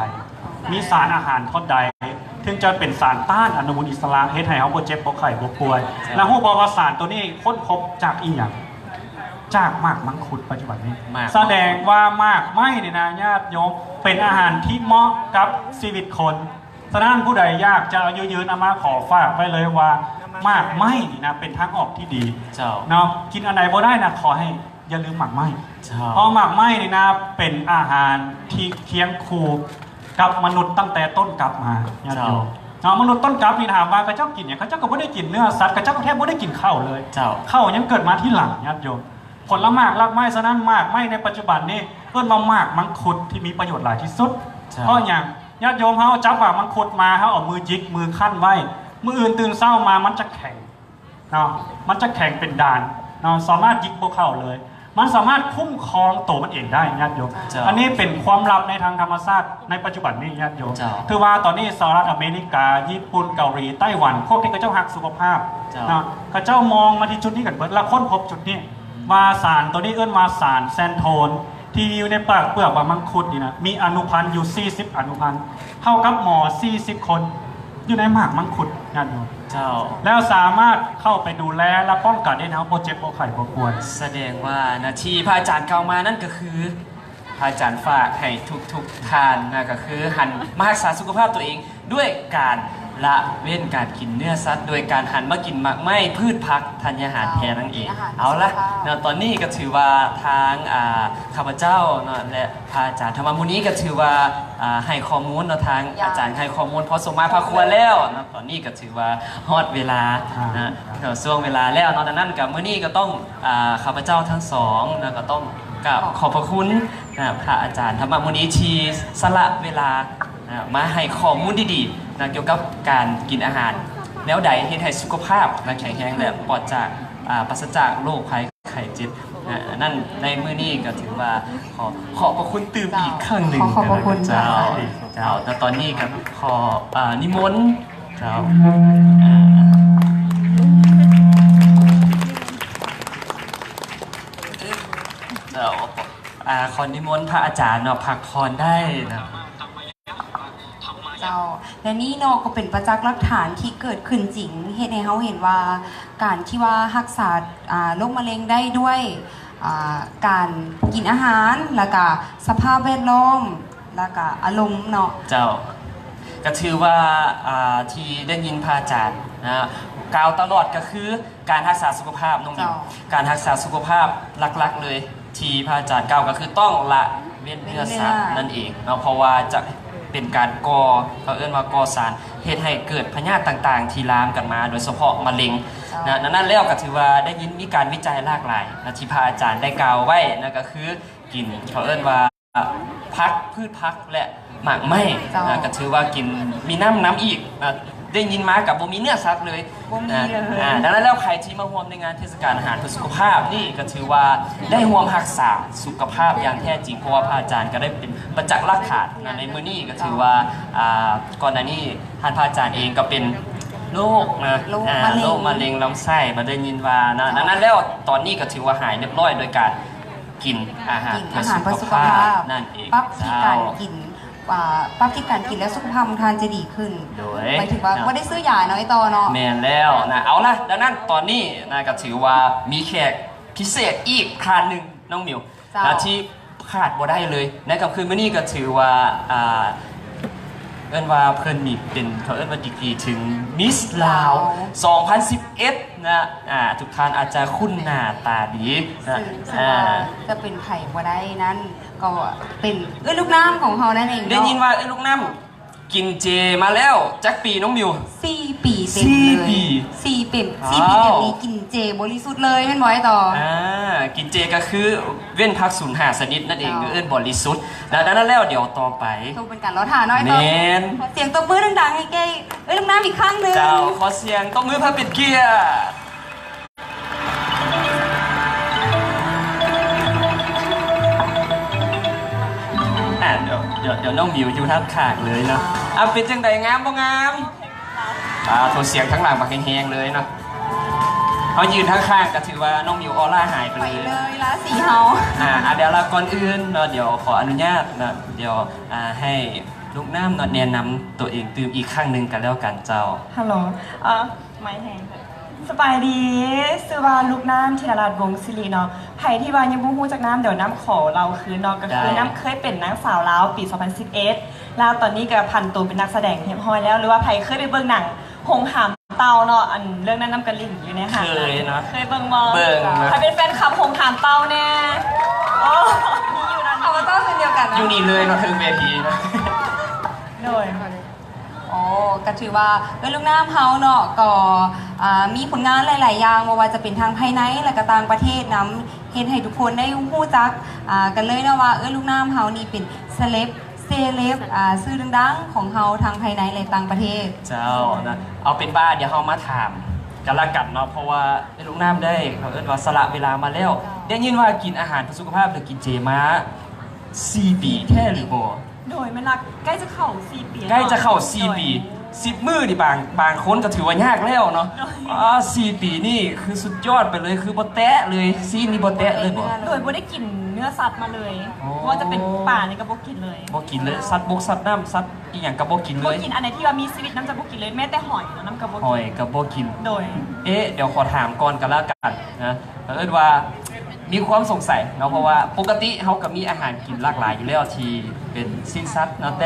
ມີສານອາຫານເທົ່າໃດ ເຖິງຈະເປັນສານຕ້ານອະນຸມູນອິດສະຫຼະ ເຮັດໃຫ້ເຮົາບໍ່ເຈັບ ບໍ່ໄຂ້ ບໍ່ປ່ວຍ. ເຈົ້າ. ແລ້ວຮູ້ບໍ່ວ່າສານໂຕນີ້ຄົ້ນພົບຈາກອີ່ຫຍັງ? ຈາກໝາກມັງຄຸດປັດຈຸບັນນີ້. ໝາກ ສະແດງວ່າໝາກໄມ້ນີ້ນະ ຍາດໂຍມ ເປັນອາຫານທີ່ເໝາະກັບຊີວິດຄົນ. ສະນັ້ນຜູ້ໃດຢາກຈະອາຍຸຍືນ ເອົາມາຂໍຝາກໄວ້ເລີຍວ່າ ໝາກໄມ້ນີ້ນະ ເປັນທາງອອກທີ່ດີ. ເຈົ້າ. ເນາະ ກິນອັນໃດບໍ່ໄດ້ນະ ຂໍໃຫ້ຢ່າລືມໝາກໄມ້. ເຈົ້າ. ເພາະໝາກໄມ້ນີ້ນະ ເປັນອາຫານທີ່ຄຽງຄູ່ກັບມະນຸດຕັ້ງແຕ່ຕົ້ນກັບມາ ຍາດໂຍມ. ເຈົ້າ. ເນາະ ມະນຸດຕົ້ນກັບນີ້ ຖາມວ່າເຂົາເຈົ້າກິນຫຍັງ? ເຂົາເຈົ້າກໍບໍ່ໄດ້ກິນເນື້ອສັດ, ເຂົາເຈົ້າກໍແທບບໍ່ໄດ້ກິນເຂົ້າເລີຍ. ເຈົ້າ. ເຂົ້າຍັງເກີດມາທີຫຼັງ ຍາດໂຍມ. ຜົນລະໝາກລາກໄມ້ ສະນັ້ນໝາກໄມ້ໃນປັດຈຸບັນນີ້ເອີ້ນວ່າໝາກມັງຄຸດທີ່ມີປະໂຫຍດຫຼາຍທີ່ສຸດ. ເຈົ້າ. ເພາະຫຍັງ? ຍາດໂຍມເຮົາຈັບໝາກມັງຄຸດມາ ເຮົາເອົາມືຫຍິກ ມືຄັ້ນໄວ້ ມື້ອື່ນຕື່ນເຊົ້າມາມັນຈະແຂງເນາະ, ມັນຈະແຂງເປັນດານເນາະ, ສາມາດຫຍິກບໍ່ເຂົ້າເລີຍ. ມັນສາມາດຄຸ້ມຄອງໂຕມັນເອງໄດ້ ຍາດໂຍມ. ເຈົ້າ. ອັນນີ້ເປັນຄວາມລັບໃນທາງທຳມະຊາດໃນປັດຈຸບັນນີ້ ຍາດໂຍມ. ເຈົ້າ. ຖືວ່າຕອນນີ້ສະຫະລັດອາເມລິກາ, ຍີ່ປຸ່ນ, ເກົາຫຼີ, ໄຕ້ຫວັນ ພວກທີ່ເຂົາເຈົ້າຮັກສຸຂະພາບ ເຈົ້າ ເນາະ, ເຂົາເຈົ້າມອງມາທີ່ຈຸດນີ້ກັນເບິດ ແລະ ຄົ້ນພົບຈຸດນີ້ ວ່າສານໂຕນີ້ເອີ້ນວ່າສານແຊນໂທນ ທີ່ຢູ່ໃນປາກເປືອກໝາກມັງຄຸດນີ້ນະ ມີອະນຸພັນຢູ່ສີ່ສິບອະນຸພັນ ເທົ່າກັບໝໍສີ່ສິບຄົນ ຢູ່ໃນໝາກມັງຄຸດນັ້ນຢູ່. ເຈົ້າ. ແລ້ວສາມາດເຂົ້າໄປດູແລ ແລະ ປ້ອງກັນເຮັດໃຫ້ເຮົາບໍ່ເຈັບ ບໍ່ໄຂ້ ບໍ່ປ່ວຍ. ສະແດງວ່ານະ ທີ່ພະອາຈານກ່າວມານັ້ນກໍຄື ພະອາຈານຝາກໃຫ້ທຸກໆທ່ານນະ ກໍຄືຫັນມາຮັກສາສຸຂະພາບຕົວເອງ ດ້ວຍການລະເວັ້ນການກິນເນື້ອສັດ ໂດຍການຫັນມາກິນໝາກໄມ້ ພືດຜັກ ທານຍາຫານແທນນັ້ນເອງ. ເຈົ້າ ເອົາລະ ເນາະ ຕອນນີ້ກໍຖືວ່າທາງ ອ່າ ຂ້າພະເຈົ້າເນາະ ແລະ ພະອາຈານທຳມະມຸນີ ກໍຖືວ່າ ອ່າ ໃຫ້ຂໍ້ມູນເນາະ ທາງອາຈານໃຫ້ຂໍ້ມູນພໍສົມມາພາຄວນແລ້ວເນາະ. ຕອນນີ້ກໍຖືວ່າຮອດເວລານະ ເຂົ້າຊ່ວງເວລາແລ້ວເນາະ. ດັ່ງນັ້ນກໍມື້ນີ້ກໍຕ້ອງ ອ່າ ຂ້າພະເຈົ້າທັງສອງນະ ກໍຕ້ອງກາບຂອບພະຄຸນນະ ພະອາຈານທຳມະມຸນີ ທີ່ສະຫຼະເວລານະ ມາໃຫ້ຂໍ້ມູນດີໆນະ ກ່ຽວກັບການກິນອາຫານແນວໃດເຮັດໃຫ້ສຸຂະພາບນະ ແຂງແຮງ ແລະ ປອດຈາກ ອ່າ ປາສະຈາກໂລກໄພໄຂ້ເຈັບນະ. ອັນນັ້ນໃນມື້ນີ້ກໍຖືວ່າຂໍຂອບພະຄຸນຕື່ມອີກຄັ້ງໜຶ່ງ. ຂໍຂອບພະຄຸນ. ເຈົ້າ ເຈົ້າ. ແລ້ວຕອນນີ້ກໍຂໍ ອ່າ ນິມົນ ເຈົ້າ ເຈົ້າ ອ່າ ຂໍນິມົນພະອາຈານເນາະ ພັກຜ່ອນໄດ້ເນາະ. ເຈົ້າ ແລະ ນີ້ເນາະ ກໍເປັນປະຈັກຫຼັກຖານທີ່ເກີດຂຶ້ນຈິງ ເຮັດໃຫ້ເຮົາເຫັນວ່າ ການທີ່ວ່າຮັກສາ ອ່າ ໂລກມະເຮັງໄດ້ດ້ວຍ ອ່າ ການກິນອາຫານ ແລ້ວກະສະພາບແວດລ້ອມ ແລ້ວກະອາລົມເນາະ. ເຈົ້າ. ກໍຖືວ່າ ອ່າ ທີ່ໄດ້ຍິນພະອາຈານນະ ກ່າວຕະຫຼອດກໍຄື ການຮັກສາສຸຂະພາບເນາະ. ເຈົ້າ. ການຮັກສາສຸຂະພາບຫຼັກໆເລີຍ ທີ່ພະອາຈານກ່າວກໍຄືຕ້ອງລະເວັ້ນເນື້ອສັດນັ້ນເອງເນາະ ເພາະວ່າຈະເປັນການກໍ່ ເຂົາເອີ້ນວ່າກໍ່ສານ ເຮັດໃຫ້ເກີດພະຍາດຕ່າງໆທີ່ລາມກັນມາ ໂດຍສະເພາະມະເລັງນະ. ດັ່ງນັ້ນແລ້ວກໍຖືວ່າໄດ້ຍິນມີການວິໄຈຫຼາກຫຼາຍນະ ທີ່ພະອາຈານໄດ້ກ່າວໄວ້ນະ ກໍຄືກິນ ເຂົາເອີ້ນວ່າ ຜັກ ພືດຜັກ ແລະ ໝາກໄມ້ນະ ກໍຖືວ່າກິນມີນ້ຳນຳອີກນະ. ໄດ້ຍິນມາກໍບໍ່ມີເນື້ອສັດເລີຍ ບໍ່ມີເລີຍ. ດັ່ງນັ້ນແລ້ວໃຜທີ່ມາຮ່ວມໃນງານເທດສະການອາຫານເພື່ອສຸຂະພາບນີ້ ກໍຖືວ່າໄດ້ຮ່ວມຮັກສາສຸຂະພາບຢ່າງແທ້ຈິງ ເພາະວ່າພະອາຈານກໍໄດ້ເປັນປະຈັກຫຼັກຖານນະ. ໃນມື້ນີ້ກໍຖືວ່າ ອ່າ ກ່ອນໜ້ານີ້ທ່ານພະອາຈານເອງກໍເປັນໂລກນະ ໂລກມະເລັງ ໂລກມະເລັງລຳໄສ້ ມາໄດ້ຍິນວ່ານະ. ດັ່ງນັ້ນແລ້ວຕອນນີ້ກໍຖືວ່າຫາຍຮຽບຮ້ອຍໂດຍການ ກິນອາຫານເພື່ອສຸຂະພາບນັ້ນເອງ. ປັບທີ່ການກິນ ອ່າ ປັບທີ່ການກິນແລ້ວສຸຂະພາບຂອງທ່ານຈະດີຂຶ້ນ ໂດຍ ໝາຍເຖິງວ່າບໍ່ໄດ້ຊື້ຢາເນາະ ໄອ້ຕໍ່ເນາະ. ແມ່ນແລ້ວນະ. ເອົາລະ ດັ່ງນັ້ນຕອນນີ້ນະ ກໍຖືວ່າມີແຂກພິເສດອີກທ່ານໜຶ່ງ ນ້ອງມິວ ເຈົ້າ ນະ ທີ່ຂາດບໍ່ໄດ້ເລີຍໃນຄ່ຳຄືນມື້ນີ້ ກໍຖືວ່າ ອ່າ ເອີ້ນວ່າເພິ່ນນີ້ເປັນ ເຂົາເອີ້ນວ່າດີກຣີເຖິງມິສລາວ ລາວ ສອງພັນສິບເອັດ ນະ. ອ່າ ທຸກທ່ານອາດຈະຄຸ້ນໜ້າຕາດີນະ ຊຶ່ງ ອ່າ ຈະເປັນໃຜບໍ່ໄດ້ນັ້ນ ກໍເປັນເອື້ອຍລູກນ້ຳຂອງເຮົານັ້ນເອງເນາະ. ໄດ້ຍິນວ່າເອື້ອຍລູກນ້ຳກິນເຈມາແລ້ວຈັກປີນ້ອງມິວ? ສີ່ປີເຕັມເລີຍ ສີ່ປີ ສີ່ເປັນ ສີ່ປີເຕັມນີ້ກິນເຈບໍລິສຸດເລີຍແມ່ນບໍ່ ໄອ້ຕໍ່? ອ່າ ກິນເຈກໍຄືເວັ້ນຜັກສູນຫ້າຊະນິດນັ້ນເອງ ເຈົ້າ ເອີ້ນບໍລິສຸດ. ແລ້ວ ດັ່ງນັ້ນແລ້ວດຽວຕໍ່ໄປ ຕ້ອງເປັນການລໍຖ້າເນາະ ໄອ້ຕໍ່. ແມ່ນ. ຂໍສຽງຕົບມືດັງໆໃຫ້ແກ່ເອື້ອຍລູກນ້ຳອີກຄັ້ງໜຶ່ງ. ເຈົ້າ ຂໍສຽງຕົບມືເພື່ອເປັນກຽດ. ອ່າ ດຽວ ດຽວ ດຽວນ້ອງມິວຢູ່ທາງຂ້າງເລີຍເນາະ. ອ່າ ເປັນຈັ່ງໃດ ງາມບໍ່ງາມ? ອ່າ ໂທ ສຽງທາງຫຼັງບັກແຮງໆເລີຍເນາະ. ເຮົາຢືນທາງຂ້າງກໍຖືວ່ານ້ອງມິວອອລາຫາຍໄປເລີຍ ໄປເລີຍລາສີເຮົາ. ອ່າ ດຽວລະ ກ່ອນອື່ນເນາະ ດຽວຂໍອະນຸຍາດເນາະ ດຽວ ອ່າ ໃຫ້ລູກນ້ຳເນາະ ແນະນຳຕົວເອງຕື່ມອີກຄັ້ງໜຶ່ງກໍແລ້ວກັນເຈົ້າ. ຮັລໂຫຼ ເອີ ໄມແຮງ. ສະບາຍດີ ຊື່ວ່າລູກນ້ຳ ທິລະລັດ ວົງສິລິເນາະ. ໃຜທີ່ວ່າຍັງບໍ່ຮູ້ຈັກນ້ຳ ດຽວນ້ຳຂໍເລົ່າຄືນເນາະ ກໍຄື ໄດ້ ນ້ຳເຄີຍເປັນນາງສາວລາວປີສອງພັນສິບເອັດ ແລ້ວຕອນນີ້ກໍຜັນໂຕເປັນນັກສະແດງຮຽບຮ້ອຍແລ້ວ ຫຼືວ່າໃຜເຄີຍໄປເບິ່ງໜັງ ຫົງຫາມເຕົ່າເນາະ ອັນເລື່ອງນັ້ນນ້ຳກະຫຼິ້ນຢູ່ໃນຫາງ ເຄີຍເນາະ ເຄີຍເບິ່ງບໍ່? ເບິ່ງ. ໃຜເປັນແຟນຄລັບຫົງຫາມເຕົ່າແດ່? ໂອ້ ມີຢູ່ນະ ເຮົາກໍຕ້ອງເຊັ່ນດຽວກັນນະ ຢູ່ນີ້ເລີຍເນາະ ເທິງເວທີເນາະ. ໂດຍ ໂອ້ ກໍຖືວ່າເອື້ອຍລູກນ້ຳເຮົາເນາະ ກໍ ອ່າ ມີຜົນງານຫຼາຍໆຢ່າງ ບໍ່ວ່າຈະເປັນທາງພາຍໃນ ແລະກໍຕ່າງປະເທດນຳ ເຮັດໃຫ້ທຸກຄົນໄດ້ຮູ້ຈັກ ອ່າ ກັນເລີຍເນາະວ່າ ເອື້ອຍລູກນ້ຳເຮົານີ້ເປັນເຊເລັບ ເຊເລັບ ອ່າ ຊື່ດັງໆຂອງເຮົາທັງພາຍໃນ ແລະຕ່າງປະເທດ. ເຈົ້ານະ ເອົາເປັນວ່າດຽວເຮົາມາຖາມກັນລະກັນເນາະ ເພາະວ່າເອື້ອຍລູກນ້ຳໄດ້ ເຂົາເອີ້ນວ່າສະຫຼະເວລາມາແລ້ວ. ເຈົ້າ ໄດ້ຍິນວ່າກິນອາຫານເພື່ອສຸຂະພາບ ຫຼືກິນເຈມາສີ່ປີແທ້ຫຼືບໍ່? ໂດຍ ແມ່ນລະ ໃກ້ຈະເຂົ້າສີ່ປີແລ້ວ ໃກ້ຈະເຂົ້າສີ່ປີ ໂດຍ ສິບມື້ນີ້ບາງ ບາງຄົນກໍຖືວ່າຍາກແລ້ວເນາະ. ໂດຍ ອ່າ ສີ່ປີນີ້ຄືສຸດຍອດໄປເລີຍ ຄືບໍ່ແຕະເລີຍ ຊີ້ນນີ້ບໍ່ແຕະເລີຍບໍ່? ໂດຍ ບໍ່ໄດ້ກິນເນື້ອສັດມາເລີຍ ໂອ້ ບໍ່ວ່າຈະເປັນປານີ້ກໍບໍ່ກິນເລີຍ ບໍ່ກິນເລີຍ ສັດບົກສັດນ້ຳ ສັດອີ່ຫຍັງກໍບໍ່ກິນເລີຍ ບໍ່ກິນ ອັນໃດທີ່ວ່າມີຊີວິດນ້ຳຈະບໍ່ກິນເລີຍ ແມ້ແຕ່ຫອຍເນາະ ນ້ຳກໍບໍ່ກິນ ຫອຍກໍບໍ່ກິນ. ໂດຍ ເອະ ດຽວຂໍຖາມກ່ອນກໍແລ້ວກັນນະ ເອີ້ນວ່າ ມີຄວາມສົງໄສເນາະ ເພາະວ່າປົກກະຕິເຮົາກໍມີອາຫານກິນຫຼາກຫຼາຍຢູ່ແລ້ວ ທີ່ເປັນຊີ້ນສັດເນາະ ແຕ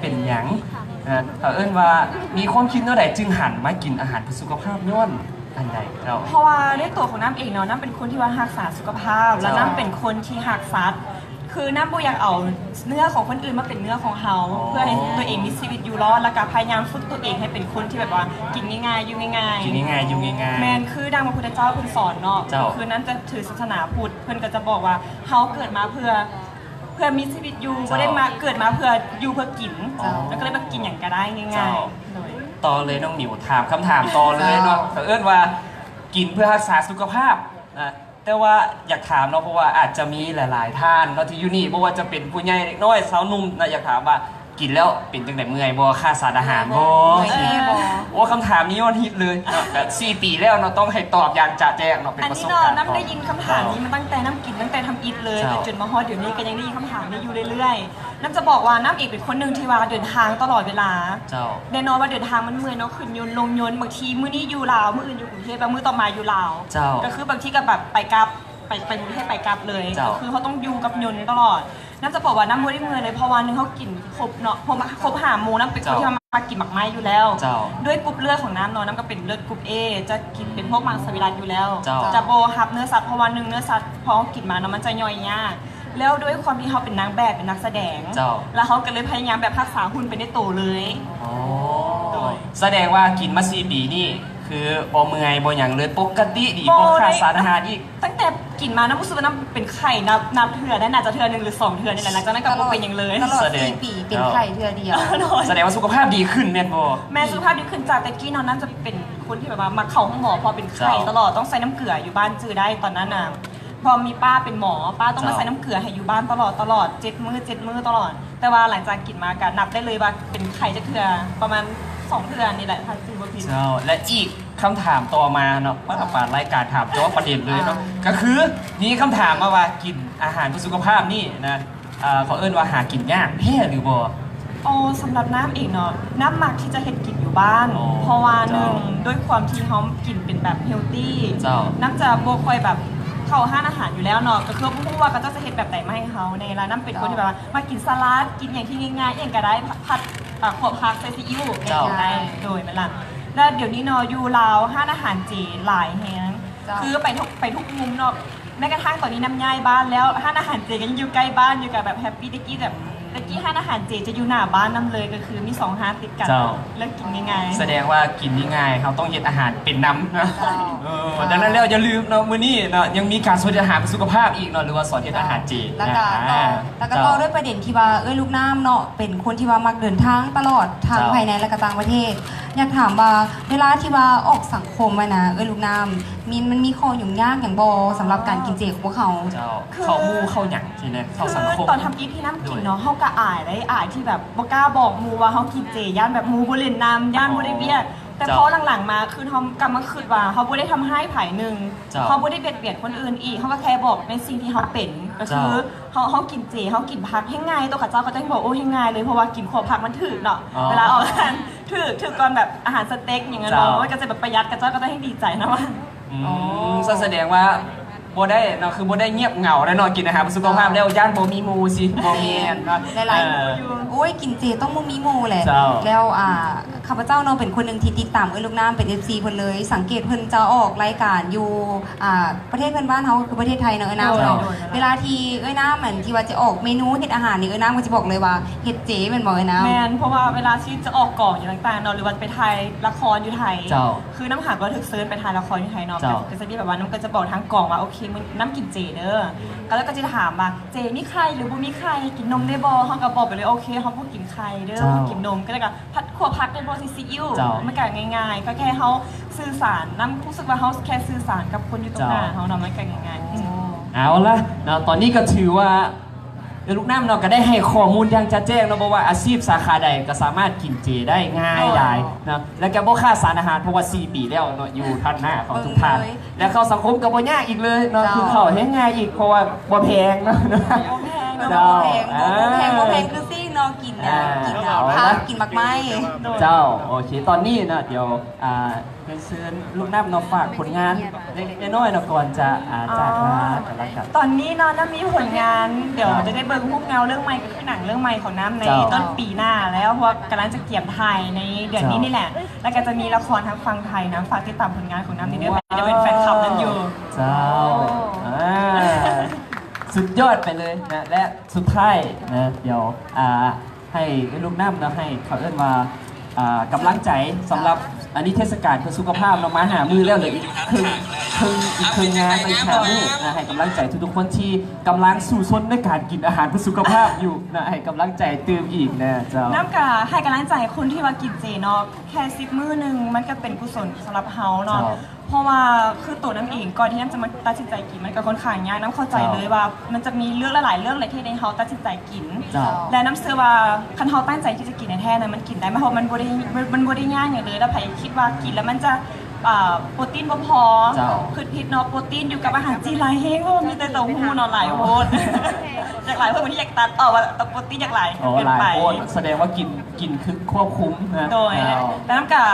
່ເປັນຫຍັງນະ ເຂົາເອີ້ນວ່າມີຄວາມຄິດແນວໃດຈຶ່ງຫັນມາກິນອາຫານເພື່ອສຸຂະພາບ ຍ້ອນອັນໃດເຈົ້າ? ເພາະວ່າດ້ວຍຕົວຂອງນ້ຳເອງເນາະ ນ້ຳເປັນຄົນທີ່ວ່າຮັກສາສຸຂະພາບ ແລະ ເຈົ້າ ນ້ຳເປັນຄົນທີ່ຮັກສັດ ຄືນ້ຳບໍ່ຢາກເອົາເນື້ອຂອງຄົນອື່ນມາເປັນເນື້ອຂອງເຮົາ ອໍ ເພື່ອໃຫ້ຕົວເອງມີຊີວິດຢູ່ລອດ ແລ້ວກໍພະຍາຍາມຝຶກຕົວເອງໃຫ້ເປັນຄົນທີ່ແບບວ່າກິນງ່າຍໆ ຢູ່ງ່າຍໆ ກິນງ່າຍໆ ຢູ່ງ່າຍໆ. ແມ່ນ ຄືດັ່ງພະພຸດທະເຈົ້າເພິ່ນສອນເນາະ ເຈົ້າ ຄືນ້ຳຈະຖືສາສະໜາພຸດ ເພິ່ນກໍຈະບອກວ່າເຮົາເກີດມາເພື່ອ ເພື່ອມີຊີວິດຢູ່ ເຈົ້າ ບໍ່ໄດ້ມາ ເກີດມາເພື່ອຢູ່ເພື່ອກິນ ເຈົ້າ ແລ້ວກໍເລີຍແບບກິນຫຍັງກໍໄດ້ງ່າຍໆ. ເຈົ້າ ໂດຍ ຕໍ່ເລີຍນ້ອງໝິວ ຖາມຄຳຖາມຕໍ່ເລີຍເນາະ ເຂົາເອີ້ນວ່າກິນເພື່ອຮັກສາສຸຂະພາບນະ. ແຕ່ວ່າຢາກຖາມເນາະ ເພາະວ່າອາດຈະມີຫຼາຍໆທ່ານເນາະທີ່ຢູ່ນີ້ ບໍ່ວ່າຈະເປັນຜູ້ໃຫຍ່ ເດັກນ້ອຍ ຊາວໜຸ່ມນະ ຢາກຖາມວ່າກິນແລ້ວເປັນຈັ່ງໃດ ເມື່ອຍບໍ່ ຂາດສານອາຫານບໍ່? ເມື່ອຍບໍ່? ໂອ້ ຄຳຖາມນີ້ຍອດຮິດເລີຍເນາະ ກໍສີ່ປີແລ້ວເນາະ ຕ້ອງໃຫ້ຕອບຢ່າງຈະແຈ້ງເນາະ ເປັນປະສົບການ ອັນນີ້ເນາະ ນ້ຳໄດ້ຍິນຄຳຖາມນີ້ມາຕັ້ງແຕ່ນ້ຳກິນຕັ້ງແຕ່ທຳອິດເລີຍ ເຈົ້າ ຈົນມາຮອດດຽວນີ້ກໍຍັງໄດ້ຍິນຄຳຖາມນີ້ຢູ່ເລື້ອຍໆ. ນ້ຳຈະບອກວ່ານ້ຳເອງເປັນຄົນໜຶ່ງທີ່ວ່າເດີນທາງຕະຫຼອດເວລາ ເຈົ້າ ແນ່ນອນວ່າເດີນທາງມັນເມື່ອຍເນາະ ຂຶ້ນຍົນລົງຍົນ ບາງທີມື້ນີ້ຢູ່ລາວ ມື້ອື່ນຢູ່ກຸງເທບ ບາງມື້ຕໍ່ມາຢູ່ລາວ ເຈົ້າ ກໍຄືບາງທີກໍແບບໄປກັບ ໄປ ໄປກຸງເທບໄປກັບເລີຍ ເຈົ້າ ກໍຄືເຮົາຕ້ອງຢູ່ກັບຍົນຕະຫຼອດ. ນ້ຳຈະບອກວ່ານ້ຳບໍ່ໄດ້ເມື່ອຍເລີຍ ເພາະວ່າໜຶ່ງເຮົາກິນຄົບເນາະ ຄົບ ຄົບຫ້າໂມງ ນ້ຳເປັນຄົນທີ່ວ່າ ມັກກິນໝາກໄມ້ຢູ່ແລ້ວ. ເຈົ້າ. ດ້ວຍກຸ່ມເລືອດຂອງນ້ຳເນາະ, ນ້ຳກໍເປັນເລືອດກຸ່ມ A ຈະກິນເປັນພວກມັງສະວິລັດຢູ່ແລ້ວ. ເຈົ້າ. ຈະບໍ່ຮັບເນື້ອສັດ ເພາະວ່າໜຶ່ງເນື້ອສັດ ພໍເຮົາກິນມາເນາະ ມັນຈະຍ່ອຍຍາກ. ແລ້ວດ້ວຍຄວາມທີ່ເຮົາເປັນນາງແບບ ເປັນນັກສະແດງ ເຈົ້າ ແລ້ວເຮົາກໍເລີຍພະຍາຍາມແບບຮັກສາຫຸ່ນໄປໃນໂຕເລີຍ. ອໍ ໂດຍ ສະແດງວ່າກິນມາສີ່ປີນີ້ ຄືບໍ່ເມື່ອຍບໍ່ຫຍັງເລີຍ ປົກກະຕິດີ ບໍ່ ບໍ່ຂາດສານອາຫານອີກ. ຕັ້ງແຕ່ກິນມານຳ ຮູ້ສຶກວ່ານຳເປັນໄຂ້ນັບ ນັບເທື່ອໄດ້ ໜ້າຈະເທື່ອໜຶ່ງ ຫຼື ສອງເທື່ອນີ້ແຫຼະ. ຫຼັງຈາກນັ້ນກໍບໍ່ເປັນຫຍັງເລີຍ. ຕະຫຼອດ ຕະຫຼອດສີ່ປີເປັນໄຂ້ເທື່ອດຽວ. ໂດຍ ສະແດງວ່າສຸຂະພາບດີຂຶ້ນແມ່ນບໍ່? ແມ່ນ ສຸຂະພາບດີຂຶ້ນ. ຈາກແຕ່ກີ້ເນາະ ນ້ຳຈະເປັນຄົນທີ່ແບບວ່າມັກເຂົ້າໂຮງໝໍ ເພາະເປັນໄຂ້ ເຈົ້າ ຕະຫຼອດ ຕ້ອງໃສ່ນ້ຳເກືອຢູ່ບ້ານຈື່ໄດ້ຕອນນັ້ນນະ. ເພາະມີປ້າເປັນໝໍ ປ້າຕ້ອງມາ ເຈົ້າ ໃສ່ນ້ຳເກືອໃຫ້ຢູ່ບ້ານຕະຫຼອດ ຕະຫຼອດ ເຈັດມື້ ເຈັດມື້ຕະຫຼອດ. ແຕ່ວ່າຫຼັງຈາກກິນມາກະນັບໄດ້ເລີຍວ່າເປັນໄຂ້ຈັກເທື່ອ ປະມານສອງເທື່ອນີ້ແຫຼະ ຖ້າຈຳບໍ່ຜິດ. ເຈົ້າ ແລະ ອີກຄຳຖາມຕໍ່ມາເນາະ ມາ ອ່າ ປານລາຍການຖາມເຈາະປະເດັນເລີຍເນາະ ອ່າ ກໍຄືມີຄຳຖາມມາວ່າ ກິນອາຫານເພື່ອສຸຂະພາບນີ້ນະ ເຂົາເອີ້ນວ່າຫາກິນຍາກແທ້ຫຼືບໍ່? ອໍ ສຳລັບນ້ຳເອງເນາະ ນ້ຳມັກທີ່ຈະເຮັດກິນຢູ່ບ້ານ ອໍ ເພາະວ່າ ເຈົ້າ ໜຶ່ງ ດ້ວຍຄວາມທີ່ເຮົາກິນເປັນແບບເຮລຕີ ເຈົ້າ ນ້ຳຈະບໍ່ຄ່ອຍແບບເຂົ້າຮ້ານອາຫານຢູ່ແລ້ວເນາະ ກໍຄືບໍ່ຮູ້ວ່າເຂົາເຈົ້າຈະເຮັດແບບໃດມາໃຫ້ເຮົາແດ່. ແລ້ວນ້ຳເປັນຄົນທີ່ແບບວ່າ ເຈົ້າ ມັກກິນສະຫຼັດ ກິນຫຍັງທີ່ງ່າຍໆ ອີ່ຫຍັງກໍໄດ້ ຜັດ ອາ ຂົ້ວຜັກໃສ່ຊີອິ້ວ ເຈົ້າ ກໍໄດ້. ໂດຍ ແມ່ນລະ. ແລ້ວດຽວນີ້ເນາະ ຢູ່ລາວຮ້ານອາຫານເຈຫຼາຍແຮງ ເຈົ້າ ຄືໄປທຸກ ໄປທຸກມຸມເນາະ. ແມ້ກະທັ້ງຕອນນີ້ນ້ຳຍ້າຍບ້ານແລ້ວ ຮ້ານອາຫານເຈກໍຍັງຢູ່ໃກ້ບ້ານຢູ່ ກໍແບບແຮັບປີ. ແຕ່ກີ້ແບບ ແຕ່ກີ້ຮ້ານອາຫານເຈຈະຢູ່ໜ້າບ້ານນຳເລີຍ ກໍຄືມີສອງຮ້ານຕິດກັນ ເຈົ້າ ແລ້ວກິນງ່າຍໆ. ສະແດງວ່າກິນງ່າຍໆ ເຮົາຕ້ອງເຮັດອາຫານເປັນນຳນະ. ເຈົ້າ ເອີ ດັ່ງນັ້ນແລ້ວຢ່າລືມເນາະ ມື້ນີ້ເນາະ ຍັງມີການສອນເຮັດອາຫານເພື່ອສຸຂະພາບອີກເນາະ ຫຼືວ່າສອນເຮັດອາຫານເຈ ເຈົ້າ ແລ້ວກໍ ອ່າ ຕໍ່ ແລ້ວກໍຕໍ່ດ້ວຍປະເດັນທີ່ວ່າ ເອື້ອຍລູກນ້ຳເນາະ ເປັນຄົນທີ່ວ່າມັກເດີນທາງຕະຫຼອດ ທັງ ເຈົ້າ ພາຍໃນ ແລະ ກະຕ່າງປະເທດ. ຢາກຖາມວ່າ ເວລາທີ່ວ່າອອກສັງຄົມມານະ ເອື້ອຍລູກນ້ຳ ມີ ມັນມີຂໍ້ຫຍຸ້ງຍາກຫຍັງບໍ່ ສຳລັບການກິນເຈຂອງພວກເຮົາ? ເຈົ້າ ເຂົ້າໝູ່ເຂົ້າຫຍັງຊີ້ນະ ເຂົ້າສັງຄົມ. ຄືຕອນທຳອິດທີ່ນ້ຳກິນເນາະ ໂດຍ ເຮົາກໍອາຍເດ້ ອາຍທີ່ແບບບໍ່ກ້າບອກໝູ່ວ່າເຮົາກິນເຈ ຢ້ານແບບໝູ່ບໍ່ຫຼິ້ນນຳ ຢ້ານບໍ່ໄດ້ວຽກ. ອໍ ແຕ່ ເຈົ້າ ພໍຫຼັງໆມາ ຄືເຮົາກັບມາຄິດວ່າ ເຮົາບໍ່ໄດ້ທຳຮ້າຍໃຜໜຶ່ງ ເຈົ້າ ເຮົາບໍ່ໄດ້ບຽດບຽນຄົນອື່ນອີກ ເຮົາກໍແຄ່ບອກໃນສິ່ງທີ່ເຮົາເປັນ ກໍຄື ເຈົ້າ ເຮົາ ເຮົາກິນເຈ ເຮົາກິນຜັກແຮງງ່າຍ ໂຕເຂົາເຈົ້າກໍຈະບອກ ໂອ້ ແຮງງ່າຍເລີຍ ເພາະວ່າກິນຂົ້ວຜັກມັນຖືກເນາະ. ອໍ ເວລາອອກຮ້ານ ຖືກ ຖືກກ່ອນແບບອາຫານສະເຕັກຫຍັງຫັ້ນເນາະ ເຈົ້າ ມັນກໍຈະແບບປະຢັດ ເຂົາເຈົ້າກໍຕ້ອງແຮ່ງດີໃຈນຳ. ອືມ ອໍ ຊັ້ນສະແດງວ່າບໍ່ໄດ້ເນາະ ຄືບໍ່ໄດ້ງຽບເຫງົາແລ້ວເນາະ ກິນອາຫານເພື່ອສຸຂະພາບແລ້ວ ເຈົ້າ ຢ້ານບໍ່ມີໝູ່ຊິ ບໍ່ແມ່ນເນາະ. ຫຼາຍໆ ເອີ ໂອ້ຍ ກິນເຈຕ້ອງບໍ່ມີໝູ່ແຫຼະ. ເຈົ້າ ແລ້ວ ອ່າ ຂ້າພະເຈົ້າເນາະ ເປັນຄົນໜຶ່ງທີ່ຕິດຕາມເອື້ອຍລູກນ້ຳ ເປັນເອັຟຊີເພິ່ນເລີຍ ສັງເກດເພິ່ນຈະອອກລາຍການຢູ່ ອ່າ ປະເທດເພື່ອນບ້ານເຮົາ ກໍຄືປະເທດໄທເນາະ ເອື້ອຍນ້ຳເນາະ. ໂດຍ ໂດຍ ໂດຍ ເວລາທີ່ເອື້ອຍນ້ຳອັນທີ່ວ່າຈະອອກເມນູເຮັດອາຫານນີ້ ເອື້ອຍນ້ຳກໍຈະບອກເລີຍວ່າເຮັດເຈແມ່ນບໍ່ເອື້ອຍນ້ຳ? ແມ່ນ ເພາະວ່າເວລາທີ່ຈະອອກກອງຫຍັງຕ່າງໆເນາະ ຫຼືວ່າໄປຖ່າຍລະຄອນຢູ່ໄທ ເຈົ້າ ຄືນ້ຳຫາກໍຖືກເຊີນໄປຖ່າຍລະຄອນຢູ່ໄທເນາະ ເຈົ້າ ກໍ ກໍຈະມີແບບວ່າ ນ້ຳກໍຈະບອກທາງກອງວ່າ ໂອເຄ ມື້ນີ້ນ້ຳກິນເຈເດີ ກໍ ແລ້ວກໍຈະຖາມວ່າ ເຈມີໄຂ່ຫຼືບໍ່ມີໄຂ່ ກິນນົມໄດ້ບໍ່? ເຮົາກໍບອກໄປເລີຍ ໂອເຄ ເຮົາບໍ່ກິນໄຂ່ເດີ ເຈົ້າ ບໍ່ກິນນົມ ກໍແລ້ວກໍ ຜັດ ຂົ້ວຜັກໄດ້ບໍ່ ໃສ່ຊີອິ້ວ. ເຈົ້າ ມັນກໍງ່າຍໆ ກໍແຄ່ເຮົາສື່ສານນຳ ຮູ້ສຶກວ່າເຮົາແຄ່ສື່ສານກັບຄົນຢູ່ຕົງໜ້າເຮົາເນາະ ເຈົ້າ ມັນກໍງ່າຍໆ. ອືມ ເອົາລະເນາະ ຕອນນີ້ກໍຖືວ່າເອື້ອຍລູກນ້ຳເນາະ ກໍໄດ້ໃຫ້ຂໍ້ມູນຢ່າງຈະແຈ້ງເນາະ ບໍ່ວ່າອາຊີບສາຂາໃດກໍສາມາດກິນເຈໄດ້ງ່າຍ ອໍ ຫຼາຍເນາະ ແລະກໍບໍ່ຂາດສານອາຫານ ເພາະວ່າສີ່ປີແລ້ວເນາະ ຢູ່ທ່ານໜ້າຂອງທຸກທ່ານ ແລະເຂົ້າສັງຄົມກໍບໍ່ຍາກອີກເລີຍເນາະ. ເຈົ້າ ຄືເຂົ້າແຮງງ່າຍອີກ ເພາະວ່າບໍ່ແພງເນາະ. ບໍ່ແພງເນາະ ເຈົ້າ ບໍ່ແພງ ບໍ່ແພງ ອ່າ ບໍ່ແພງຄືຊີ້ເນາະ ກິນ ອ່າ ກິນ ເອົາ ເອົາ ຜັກ ລະ ກິນໝາກໄມ້. ໂດຍ ເຈົ້າ ໂອເຄ ຕອນນີ້ເນາະ ດຽວ ອ່າ ເຊີນລູກນ້ຳເນາະ ຝາກຜົນງານເລັກໆນ້ອຍໆເນາະ ກ່ອນຈະ ອ່າ ຈາກລາກັນລະກັນ. ອໍ ຕອນນີ້ເນາະ ນ້ຳມີຜົນງານ ດຽວຈະໄດ້ເບິ່ງຮູບເງົາເລື່ອງໃໝ່ ກໍຄືໜັງເລື່ອງໃໝ່ຂອງນ້ຳໃນ ເຈົ້າ ຕົ້ນປີໜ້າແລ້ວ ເພາະວ່າກຳລັງຈະກຽມຖ່າຍໃນເດືອນນີ້ ເຈົ້າ ນີ້ແຫຼະ. ແລ້ວກໍຈະມີລະຄອນທາງຝັ່ງໄທນະ ຝາກຕິດຕາມຜົນງານຂອງນ້ຳນີ້ເດີ ວ້າວ ໄປເປັນແຟນຄລັບນຳຢູ່. ເຈົ້າ ໂອ້ ອ່າ ສຸດຍອດໄປເລີຍນະ ແລະ ສຸດທ້າຍນະ ດຽວ ອ່າ ໃຫ້ເອື້ອຍລູກນ້ຳເນາະ ໃຫ້ເຂົາເອີ້ນວ່າ ອ່າ ກຳລັງໃຈສຳລັບ ເຈົ້າ ອັນນີ້ເທດສະການເພື່ອສຸຂະພາບເນາະ ມາຫ້າມື້ແລ້ວ ເຫຼືອອີກເຄິ່ງ ເຄິ່ງ ອີກເຄິ່ງງານ ໄປອີກຫ້າມື້ນະ ໃຫ້ກຳລັງໃຈທຸກໆຄົນທີ່ກຳລັງສູ້ຊົນໃນການກິນອາຫານເພື່ອສຸຂະພາບຢູ່ນະ ໃຫ້ກຳລັງໃຈຕື່ມອີກນະ. ເຈົ້າ ນ້ຳກະໃຫ້ກຳລັງໃຈຄົນທີ່ວ່າກິນເຈເນາະ ແຄ່ສິບມື້ໜຶ່ງ ມັນກະເປັນກຸສົນສຳລັບເຮົາເນາະ. ເຈົ້າ ເພາະວ່າຄືໂຕນ້ຳເອງ ກ່ອນທີ່ນ້ຳຈະມາຕັດສິນໃຈກິນ ມັນກໍຄ່ອນຂ້າງຍາກ ນ້ຳເຂົ້າໃຈເລີຍວ່າ ເຈົ້າ ມັນຈະມີເລື່ອງຫຼາຍໆເລື່ອງໃນທີ່ໃຫ້ເຮົາຕັດສິນໃຈກິນ. ເຈົ້າ ແລະ ນ້ຳເຊື່ອວ່າຄັນເຮົາຕັ້ງໃຈທີ່ຈະກິນແທ້ໆນະ ມັນກິນໄດ້ ເພາະມັນບໍ່ໄດ້ ມັນບໍ່ໄດ້ຍາກຫຍັງເລີຍ. ແລ້ວໃຜຄິດວ່າກິນແລ້ວມັນຈະ ອ່າ ໂປຣຕີນບໍ່ພໍ ເຈົ້າ ຄິດຜິດເນາະ ໂປຣຕີນຢູ່ກັບອາຫານຈີນຫຼາຍແຮງ ເພາະວ່າມີແຕ່ເຕົ້າຫູ້ເນາະ ຫຼາຍໂພດ. ຢາກຫຼາຍໂພດ ມື້ນີ້ຢາກຕັດອອກວ່າໂປຣຕີນຢາກຫຼາຍ ອໍ ເກີນໄປ ຫຼາຍໂພດ ສະແດງວ່າກິນ ກິນຄືຄວບຄຸມນະ. ໂດຍ ເຈົ້າ ແລ້ວນ້ຳກະ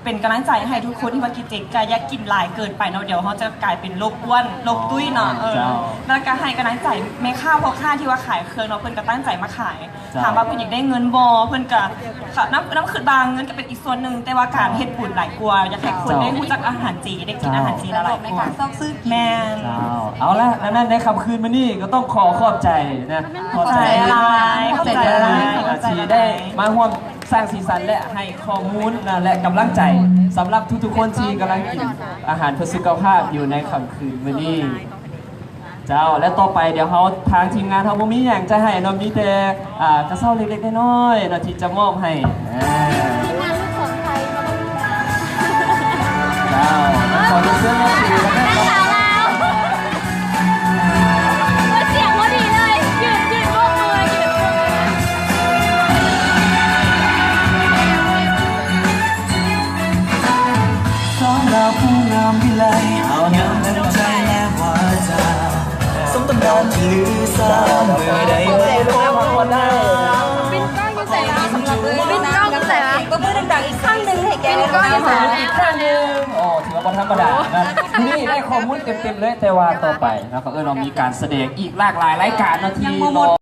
ເປັນກຳລັງໃຈໃຫ້ທຸກຄົນທີ່ວ່າກິນເຈ ກະຢ່າກິນຫຼາຍເກີນໄປເນາະ ດຽວເຮົາຈະກາຍເປັນໂລກອ້ວນ ໂລກຕຸ້ຍເນາະ. ເອີ ເຈົ້າ ແລ້ວກະໃຫ້ກຳລັງໃຈແມ່ຄ້າພໍ່ຄ້າທີ່ວ່າຂາຍເຄື່ອງເນາະ ເພິ່ນກະຕັ້ງໃຈມາຂາຍ. ເຈົ້າ ຖາມວ່າເພິ່ນຢາກໄດ້ເງິນບໍ່ ເພິ່ນກະ ນຳ ນຳຄິດວ່າເງິນກະເປັນອີກສ່ວນໜຶ່ງ ແຕ່ວ່າການເຮັດບຸນຫຼາຍກວ່າ ຢາກໃຫ້ຄົນໄດ້ຮູ້ຈັກອາຫານເຈ ໄດ້ກິນອາຫານເຈຫຼາຍໆກວ່າ. ເຈົ້າ ແມ່ນ. ເຈົ້າ ເອົາລະ ດັ່ງນັ້ນໃນຄ່ຳຄືນມື້ນີ້ກໍຕ້ອງຂໍຂອບໃຈນະ ຂອບໃຈຫຼາຍໆ ຂອບໃຈຫຼາຍໆ ທີ່ໄດ້ມາຮ່ວມ ສ້າງສີສັນ ແລະ ໃຫ້ຂໍ້ມູນນະ ແລະ ກຳລັງໃຈສຳລັບທຸກໆຄົນທີ່ກຳລັງກິນອາຫານເພື່ອສຸຂະພາບຢູ່ໃນຄ່ຳຄືນມື້ນີ້. ເຈົ້າ ແລະ ຕໍ່ໄປດຽວເຮົາ ທາງທີມງານເຮົາບໍ່ມີຫຍັງຈະໃຫ້ເນາະ ມີແຕ່ ອ່າ ກະເຊົ້າເລັກໆນ້ອຍໆເນາະ ທີ່ຈະມອບໃຫ້. ເຈົ້າ ຂໍເຊີນແມ່ຕີນະ ສາວລາວ ສຽງບໍ່ດີເລີຍ ຢືນ ຢືນໂບກມື ຢືນໂບກມື. ສາວລາວຜູ້ງາມວິໄລ ງາມທັງໃຈແລະວາຈາ ສົມຕຳນານທີ່ລືຊາ ເມື່ອໃດມາຂໍ ປິ່ນກ້ອງຢູ່ໃສລະ? ປິ່ນກ້ອງຢູ່ໃສລະ? ຕົບມືດັງໆອີກຄັ້ງໜຶ່ງໃຫ້ແກ່ ປິ່ນກ້ອງຢູ່ໃສລະ? ອີກຄັ້ງໜຶ່ງ ໂອ້ ຖືວ່າບໍ່ທຳມະດານະ ມື້ນີ້ໄດ້ຂໍ້ມູນເຕັມໆເລີຍ ແຕ່ວ່າຕໍ່ໄປເນາະ ເຂົາເອີ້ນວ່າມີການສະແດງອີກຫຼາກຫຼາຍລາຍການເນາະ ທີ່ ຍັງບໍ່ໝົດ ລໍ